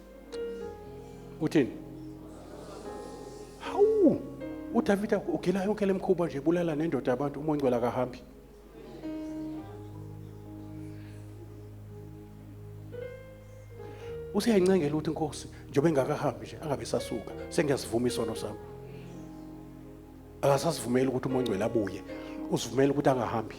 Uthini? Hawu! uDavide ugila yonke lemkhuba nje bulala nendoda yabantu umoya ongcwele akahambi. Useyayincengela ukuthi Nkosi njengoba engakahambi nje angabe sasuka sengiyasivuma isono sami. Akasasivumeli ukuthi umoya ongcwele abuye, usivumela ukuthi angahambi.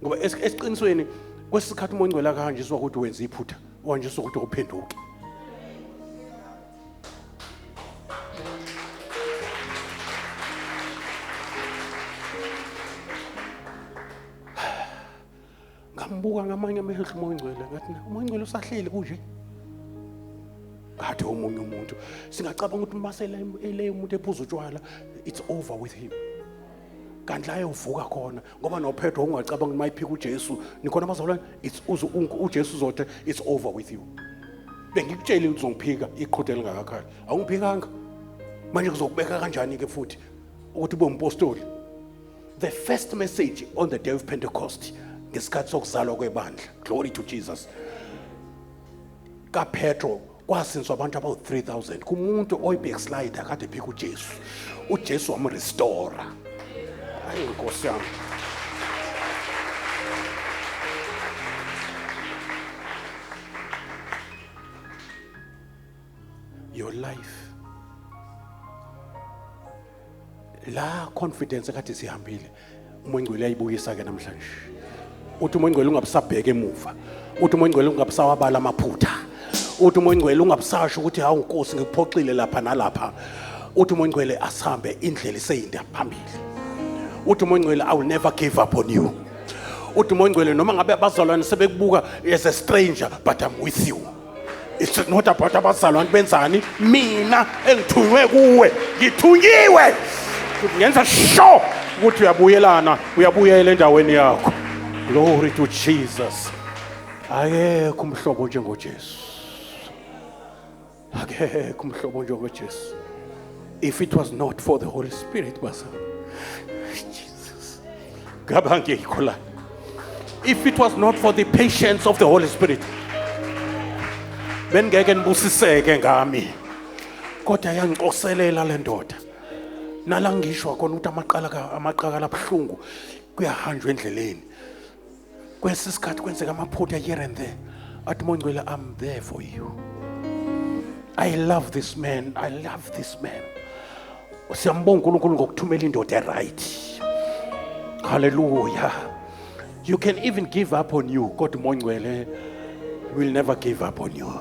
Ngoba esiqinisweni kwesikhathi umoya ongcwele akahanjiswa ukuthi wenza iphutha, uhanjiswa ukuthi uphenduke. Ngambuka ngamanye amehlo umoya ongcwele ngathi umoya ongcwele usahleli kunje. Kade omunye umuntu singacabanga ukuthi masele ele umuntu ephuza utshwala it's over with him. Kanti la eyovuka khona ngoba noPetro ungacabanga uma iphika uJesu nikhona abazalwane it's uJesu uzothi it's over with you. Bengikutshelile ukuthi uzongiphika iqhude elingakakhali. Awungiphikanga. Manje ngizokubeka kanjani ke futhi ukuthi ube umpostoli? The first message on the day of Pentecost ngesikhathi sokuzalwa kwebandla. Glory to Jesus. KaPetro kwasinswa abantu about 3000 kumuntu oyi-backslider kade ephika uJesu. uJesu wamrestore. Hayi Nkosi yami. Your life la confidence ekade sihambile umoya ongcwele uyayibuyisa ke namhlanje. Uthi umoya ongcwele ungabusabheka emuva. Uthi umoya ongcwele ungabusawabala amaphutha. Uthi umoya ongcwele ungabusasho ukuthi hawu Nkosi ngikuphoxile lapha nalapha. Uthi umoya ongcwele asihambe indlela iseyinde phambili. Uthi umoya ongcwele I will never give up on you. Uthi umoya ongcwele noma ngabe abazalwane sebekubuka as a stranger but I'm with you. It's not about abazalwane benzani mina engithunywe kuwe ngithunyiwe ngenza sure ukuthi uyabuyelana uyabuyela endaweni yakho. Glory to Jesus. Akekho umhlobo njengoJesu. Akekho umhlobo njengoJesu. If it was not for the Holy Spirit, bazalwane, Jesus, ngaba ngikho la. If it was not for the patience of the Holy Spirit, bengeke nibusiseke ngami. Kodwa yangicoselela le ndoda. Nala ngishwa khona ukuthi amaqala amaqakala abuhlungu kuyahanjwa endleleni. Kwesi sikhathi kwenzeka amaphutha here and there. Athi Mongcwele, I'm there for you. I love this man. I love this man. Siyambonga uNkulunkulu ngokuthumela indoda right. Hallelujah. You can even give up on you. Kodwa uMongcwele will never give up on you.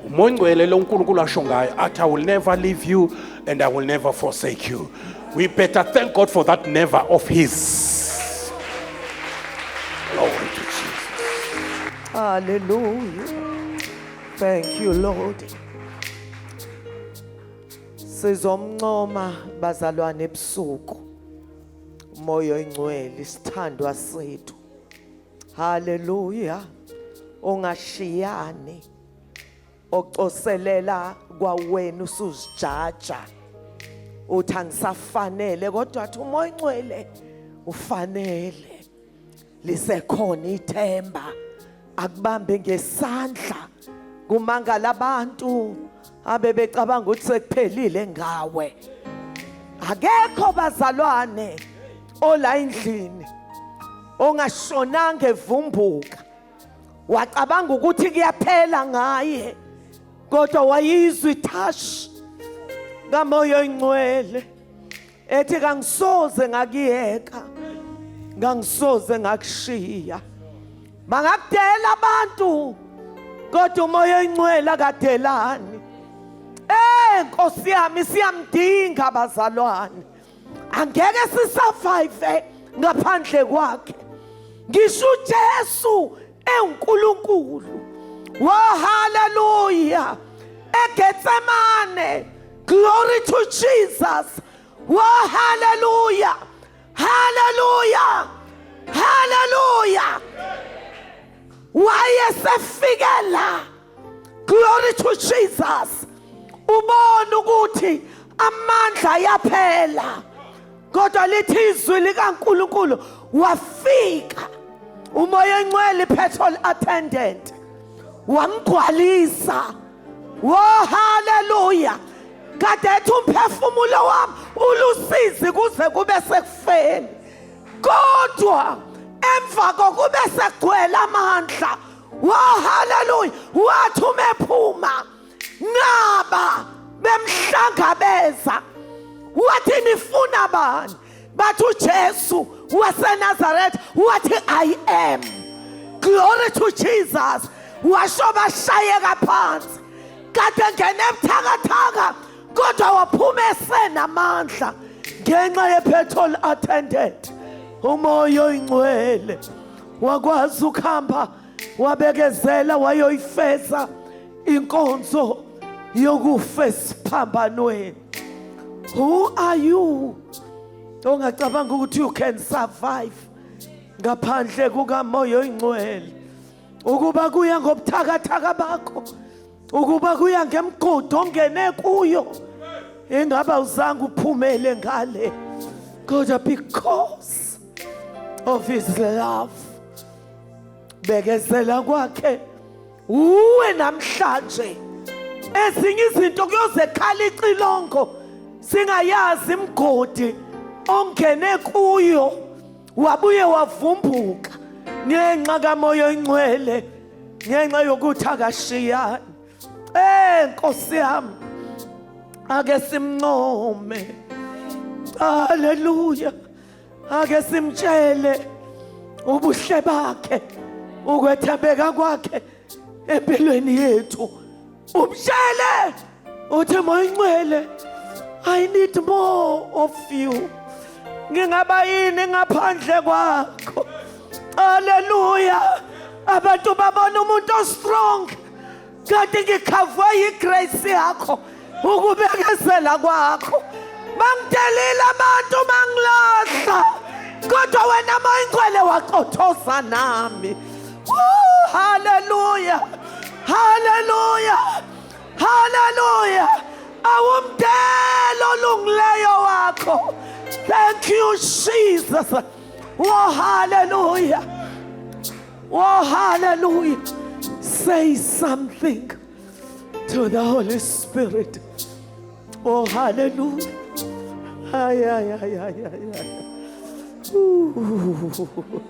UMongcwele lo uNkulunkulu asho ngayo athi, I will never leave you and I will never forsake you. We better thank God for that never of his. Glory to Jesus. Hallelujah. Thank you, Lord. Sizomncoma bazalwane ebusuku. Umoya oyingcwele isithandwa sethu. Hallelujah. Ungashiyani. Ocoselela kwawena usuzijaja. Uthi angisafanele kodwa athi umoya oyingcwele ufanele. Lisekhona ithemba akubambe ngesandla kumangala abantu abebecabanga ukuthi sekuphelile ngawe. Akekho bazalwane ola endlini ongashonanga evumbuka wacabanga ukuthi kuyaphela ngaye, kodwa wayizwa itouch kaMoya oyingcwele ethi kangisoze ngakuyeka, ngangisoze ngakushiya. Bangakudela abantu kodwa uMoya oyingcwele akadelani. Nkosi yami, siyamdinga bazalwane, angeke sisurvive ngaphandle kwakhe. Ngisho uJesu eNkulunkulu wa hallelujah eGetsemane, glory to Jesus, wa hallelujah, hallelujah, hallelujah, wayesefikela, glory to Jesus, ubona ukuthi amandla yaphela, kodwa lithi izwi likaNkulunkulu wafika uMoya Engcwele, petrol attendant, wamgcwalisa. Wo hallelujah, kade ethi umphefumulo wami ulusizi kuze kube sekufeni, kodwa emva kokube sekugcwele amandla, wo hallelujah, wathi umephuma naba bemhlangabeza, wathi nifuna bani? Bathi uJesu waseNazaretha. Wathi I am. Glory to Jesus. Washo bashayeka phansi. Kade ngene ebuthakathaka kodwa waphuma esenamandla ngenxa ye-petrol attendant uMoya oyingcwele. Wakwazi ukuhamba, wabekezela, wayoyifeza inkonzo yokufa esiphambanweni. Who are you ongacabanga ukuthi you can survive ngaphandle kukaMoya oyingcwele? Ukuba kuya ngobuthakathaka bakho, ukuba kuya ngemigudu ongene kuyo, ingaba uzange uphumele ngale, kodwa because of his love, bekezela kwakhe uwe namhlanje. Ezinye izinto kuyoze khala icilongo singayazi imigodi ongene kuyo wabuye wavumbuka ngenxa kaMoya oyingcwele, ngenxa yokuthi akashiyani. Nkosi yami, ake simncome. Haleluya, ake simtshele ubuhle bakhe, ukwethembeka kwakhe empilweni yethu. Umtshele uthi Moya Ingcwele, I need more of you. Ngingaba yini ngaphandle kwakho? Haleluya. Abantu babona umuntu ostrong kanti ngikhavwe yigrace yakho, ukubekezela kwakho. Bangidelile abantu, bangilahla, kodwa wena Moya Ingcwele waqothoza nami. Woo, hallelujah, hallelujah. Hallelujah. Awumdelo olungileyo wakho. Thank you, Jesus. Oh, hallelujah. Oh, hallelujah. Say something to the Holy Spirit. Oh, hallelujah. Ay, ay, ay, ay, ay, ay. Ooh.